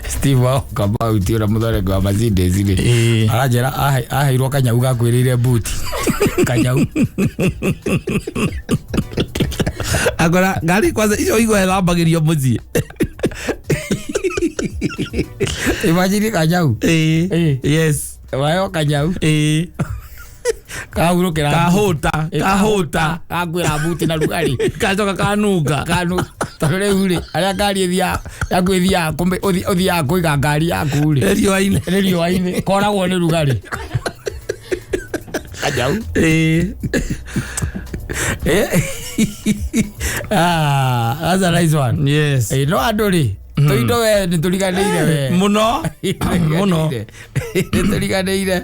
A: Steve wao Kamau ti ũrĩa mũthondeki wa Mercedes rĩ.
B: Ĩĩ.
A: Aranjĩra aheirwo kanyau gakuĩrĩire buti. Kanyau.
B: Akora ngari kwanza icio igwa ĩthambagĩrio mũciĩ.
A: Imagine kanyau.
B: Ĩĩ.
A: Ĩĩ.
B: Yes.
A: Waheo kanyau.
B: Ĩĩ.
A: Kahurũkĩra.
B: Kahũta. Kahũta.
A: Gakuĩra buti na rugarĩ.
B: Gacoka kanunga.
A: Kanu tondũ rĩu rĩ arĩa ngari ĩthiaga yaku ĩthiaga ũthiaga kũiga ngari yaku rĩ
B: Riũa-inĩ.
A: nĩ riũa-inĩ koragwo nĩ rugarĩ. Kanyau.
B: Ĩĩ.
A: Ah, that's a nice one.
B: Yes.
A: Eh, no andũ rĩ tũindo we nĩ tũriganĩire we.
B: Mũno. Mũno.
A: Nĩ tũriganĩire.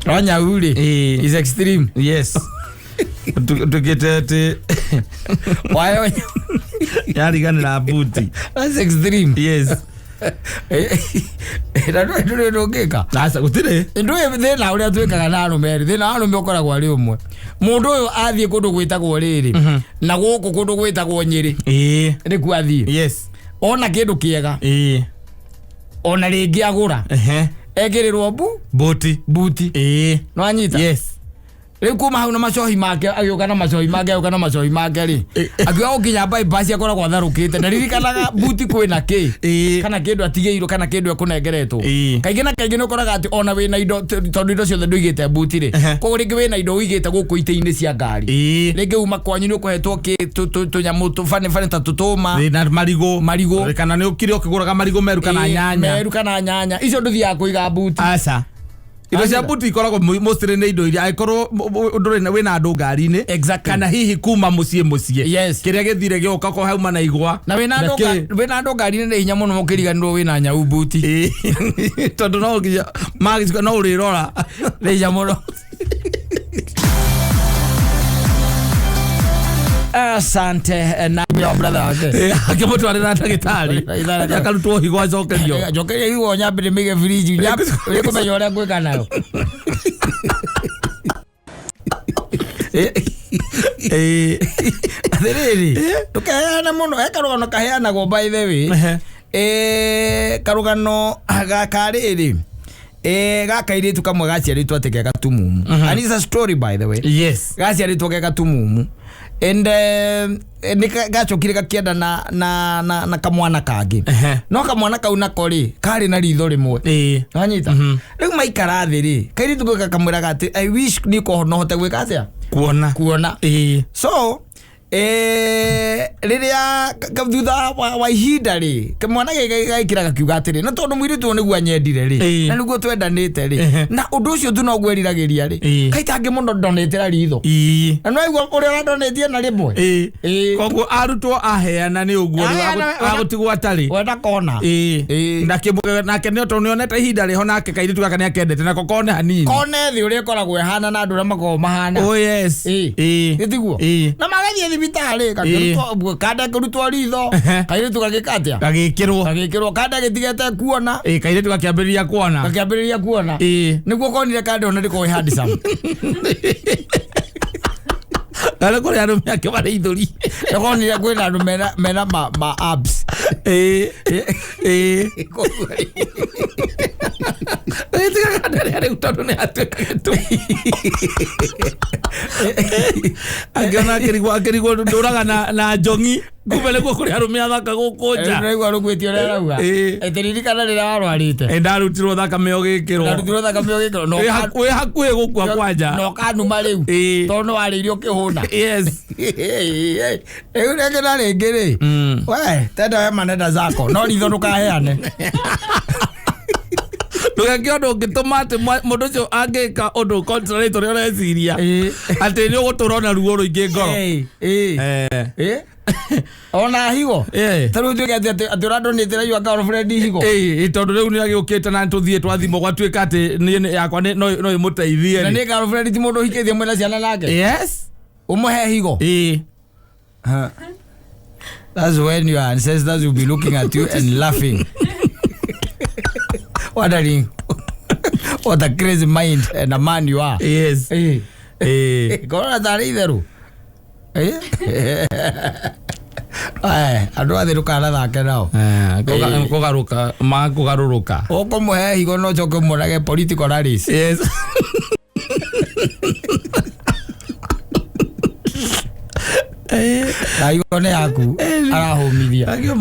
A: No nyau rĩ
B: Ĩĩ.
A: is extreme.
B: Yes. Tuĩkĩte atĩ
A: Wayo nyau.
B: yariganĩra buti.
A: That's extreme.
B: Yes.
A: Na ndũĩ ndũrĩ ũndũ ũngĩka.
B: Aca gũtirĩ.
A: Ndũĩ thĩna ũrĩa twĩkaga na arũme rĩ, thĩna wa arũme ũkoragwo arĩ ũmwe. Mũndũ ũyũ athiĩ kũndũ gwĩtagwo rĩrĩ na gũkũ kũndũ gwĩtagwo Nyĩrĩ
B: Ĩĩ.
A: nĩkuo athiĩ.
B: Yes.
A: Ona kĩndũ kĩega
B: Ĩĩ.
A: ona rĩngĩ agũra
B: Ehe.
A: ekĩrĩrwo bu
B: Buti.
A: buti.
B: Ĩĩ.
A: Nĩwanyita?
B: Yes.
A: Rĩu kuma hau na macohi make agĩũka na macohi make agĩũka na macohi make rĩ akiuga gũkinya bypass akoragwo atharũkĩte na ririkanaga buti kwĩna kĩ
B: Ĩĩ.
A: kana kĩndũ atigĩirwo kana kĩndũ ekũnengeretwo.
B: Ĩĩ.
A: Kaingĩ na kaingĩ nĩ ũkoraga atĩ ona wĩna indo tondũ indo ciothe ndũigĩte buti rĩ, koguo rĩngĩ wĩna indo ũigĩte gũkũ itĩ-inĩ cia ngari.
B: Ĩĩ.
A: Rĩngĩ uma kwanyu nĩ ũkũhetwo kĩ tũnyamũ tũbanĩbanĩ ta tũtũma.
B: Ĩĩ, na marigũ.
A: Marigũ.
B: Kana nĩ ũkire ũkĩgũraga marigũ meru kana
A: Ĩĩ,
B: nyanya.
A: meru kana nyanya icio ndũthiaga kũiga buti.
B: Aca. Indo cia buti ikoragwo mostly nĩ indo iria angĩkorwo ndũrĩ na wĩna andũ ngari-inĩ.
A: Exactly.
B: Kana hihi kuma mũciĩ mũciĩ.
A: Yes.
B: Kĩrĩa gĩthire gĩoka ko hauma na igwa.
A: Na wĩna andũ
B: kĩ.
A: wĩna andũ ngari-inĩ nĩ hinya mũno mũkĩriganĩrwo wĩna nyau buti.
B: Ĩĩ. Tondũ no nginya magĩcoka no ũrĩrora.
A: Nĩ hinya mũno. Asante na your brother wake.
B: Akĩmũtwarĩra ndagĩtarĩ.
A: Ndagĩtarĩ.
B: Akarutwo higo acokerio.
A: Njokeria higo nyambe ndĩmĩige firiji nĩkũmenya ũrĩa ngwĩka nayo.
B: Ĩĩ.
A: Atĩrĩrĩ, ndũkeheane mũno, he karũgano kaheanagwo by the way.
B: Ehe.
A: Karũgano gaka rĩrĩ gakairĩtu kamwe gaciarĩtwo atĩ ke gatumumu. And it's a story by the way.
B: Yes.
A: Gaciarĩtwo ke gatumumu. And nĩ gacokire gakĩenda na kamwana kangĩ.
B: Ehe.
A: No kamwana kau nako rĩ karĩ na ritho rĩmwe.
B: Ĩĩ.
A: Wanyita? Rĩu maikara thĩ rĩ, kairĩtu kau gakamwĩraga atĩ I wish niĩ ko no hote gwĩka atĩa?
B: Kuona.
A: Kuona.
B: Ĩĩ.
A: So rĩrĩa thutha wa ihinda rĩ, kamwana gaka gagĩkĩra gakiuga atĩrĩ, na tondũ mũirĩtu ũyũ nĩguo anyendire rĩ,
B: Ĩĩ.
A: na nĩguo twendanĩte rĩ,
B: Ehe.
A: na ũndũ ũcio tu noguo eriragĩria rĩ,
B: Ĩĩ.
A: kaĩ tangĩmũno ndonetera ritho.
B: Ĩĩ.
A: Na nĩwaigua ũrĩa ũrandonetie na rĩmwe.
B: Ĩĩ.
A: Ĩĩ.
B: Koguo arutwo aheana nĩ ũguo rĩu
A: Aheana,
B: agũtigwo atarĩ.
A: Wenda kona.
B: Ĩĩ.
A: Ĩĩ.
B: Nake nĩ tondũ nĩonete ihinda rĩho nake kairĩtu gaka nĩakendete nako kone hanini.
A: Kone thĩ ũrĩa ĩkoragwo ĩhana na andũ ũrĩa makoragwo mahana.
B: Oh yes.
A: Ĩĩ.
B: Ĩĩ.
A: Gĩtiguo?
B: Ĩĩ.
A: Na magathiĩ Thibitarĩ gakĩrutwo kanda, kĩrutwo ritho. Kairĩtu gagĩka atĩa?
B: Gagĩkĩrwo.
A: Gagĩkĩrwo kanda, gĩtigete kuona.
B: Ĩĩ, kairĩtu gakĩambĩrĩria kuona.
A: Gakĩambĩrĩria kuona. Nĩguo konire kanda ona ndĩkorwo ĩ handsome.
B: Kana kũrĩ arũme ake marĩ ithũri.
A: Nĩkonire kwĩna andũ mena ma abs.
B: Ĩĩ ĩĩ, gĩtiga kanda rĩa rĩu tondũ nĩ atuĩka gĩtũmi angĩona akĩrigwo ndũraga na njongi, kumbe nĩguo kũrĩ arũme athaka gũkũ nja.
A: Nĩraigua rũgwĩtie ũrĩa arauga. Atĩ ririkana rĩrĩa warwarĩte.
B: Ĩ, ndarutirwo thakame ũgĩkĩrwo.
A: Ndarutirwo thakame ũgĩkĩrwo na
B: Wĩ hakuhĩ gũkua kwanja.
A: Na ũkanuma rĩu. Tondũ nĩ warĩirio ũkĩhũna. Rĩu rĩngĩ na rĩngĩ rĩ, we tenda wema nenda zako, no ritho ndũkaheane.
B: Ndũgeke ũndũ ũngĩtũma atĩ mũndũ ũcio angĩka ũndũ contrary to ũrĩa ũreciria, atĩ nĩ ũgũtũra na ruo rũingĩ ngoro.
A: Ona higo. Ta rĩu tuge atĩ ũrandonĩtĩra your girlfriend higo.
B: Ĩĩ, tondũ rĩu nĩ agĩũkĩte na tũthiĩ twathimwo gwatuĩka atĩ niĩ yakwa no ĩmũteithie
A: Na
B: rĩ.
A: nĩ girlfriend, ti mũndũ ũhikĩtie mwĩna ciana nake. Ũmũhe higo. That's when your ancestors will be looking at you and laughing, wondering what a crazy mind and a man you are. Korona tarĩ itherũ. Andũ athĩ ndũkanathake nao.
B: Kũgarũka makũgarũrũka.
A: Ũkũmũhe higo no ũcoke ũmũrage political rallies. Na higo nĩ yaku arahũmithia.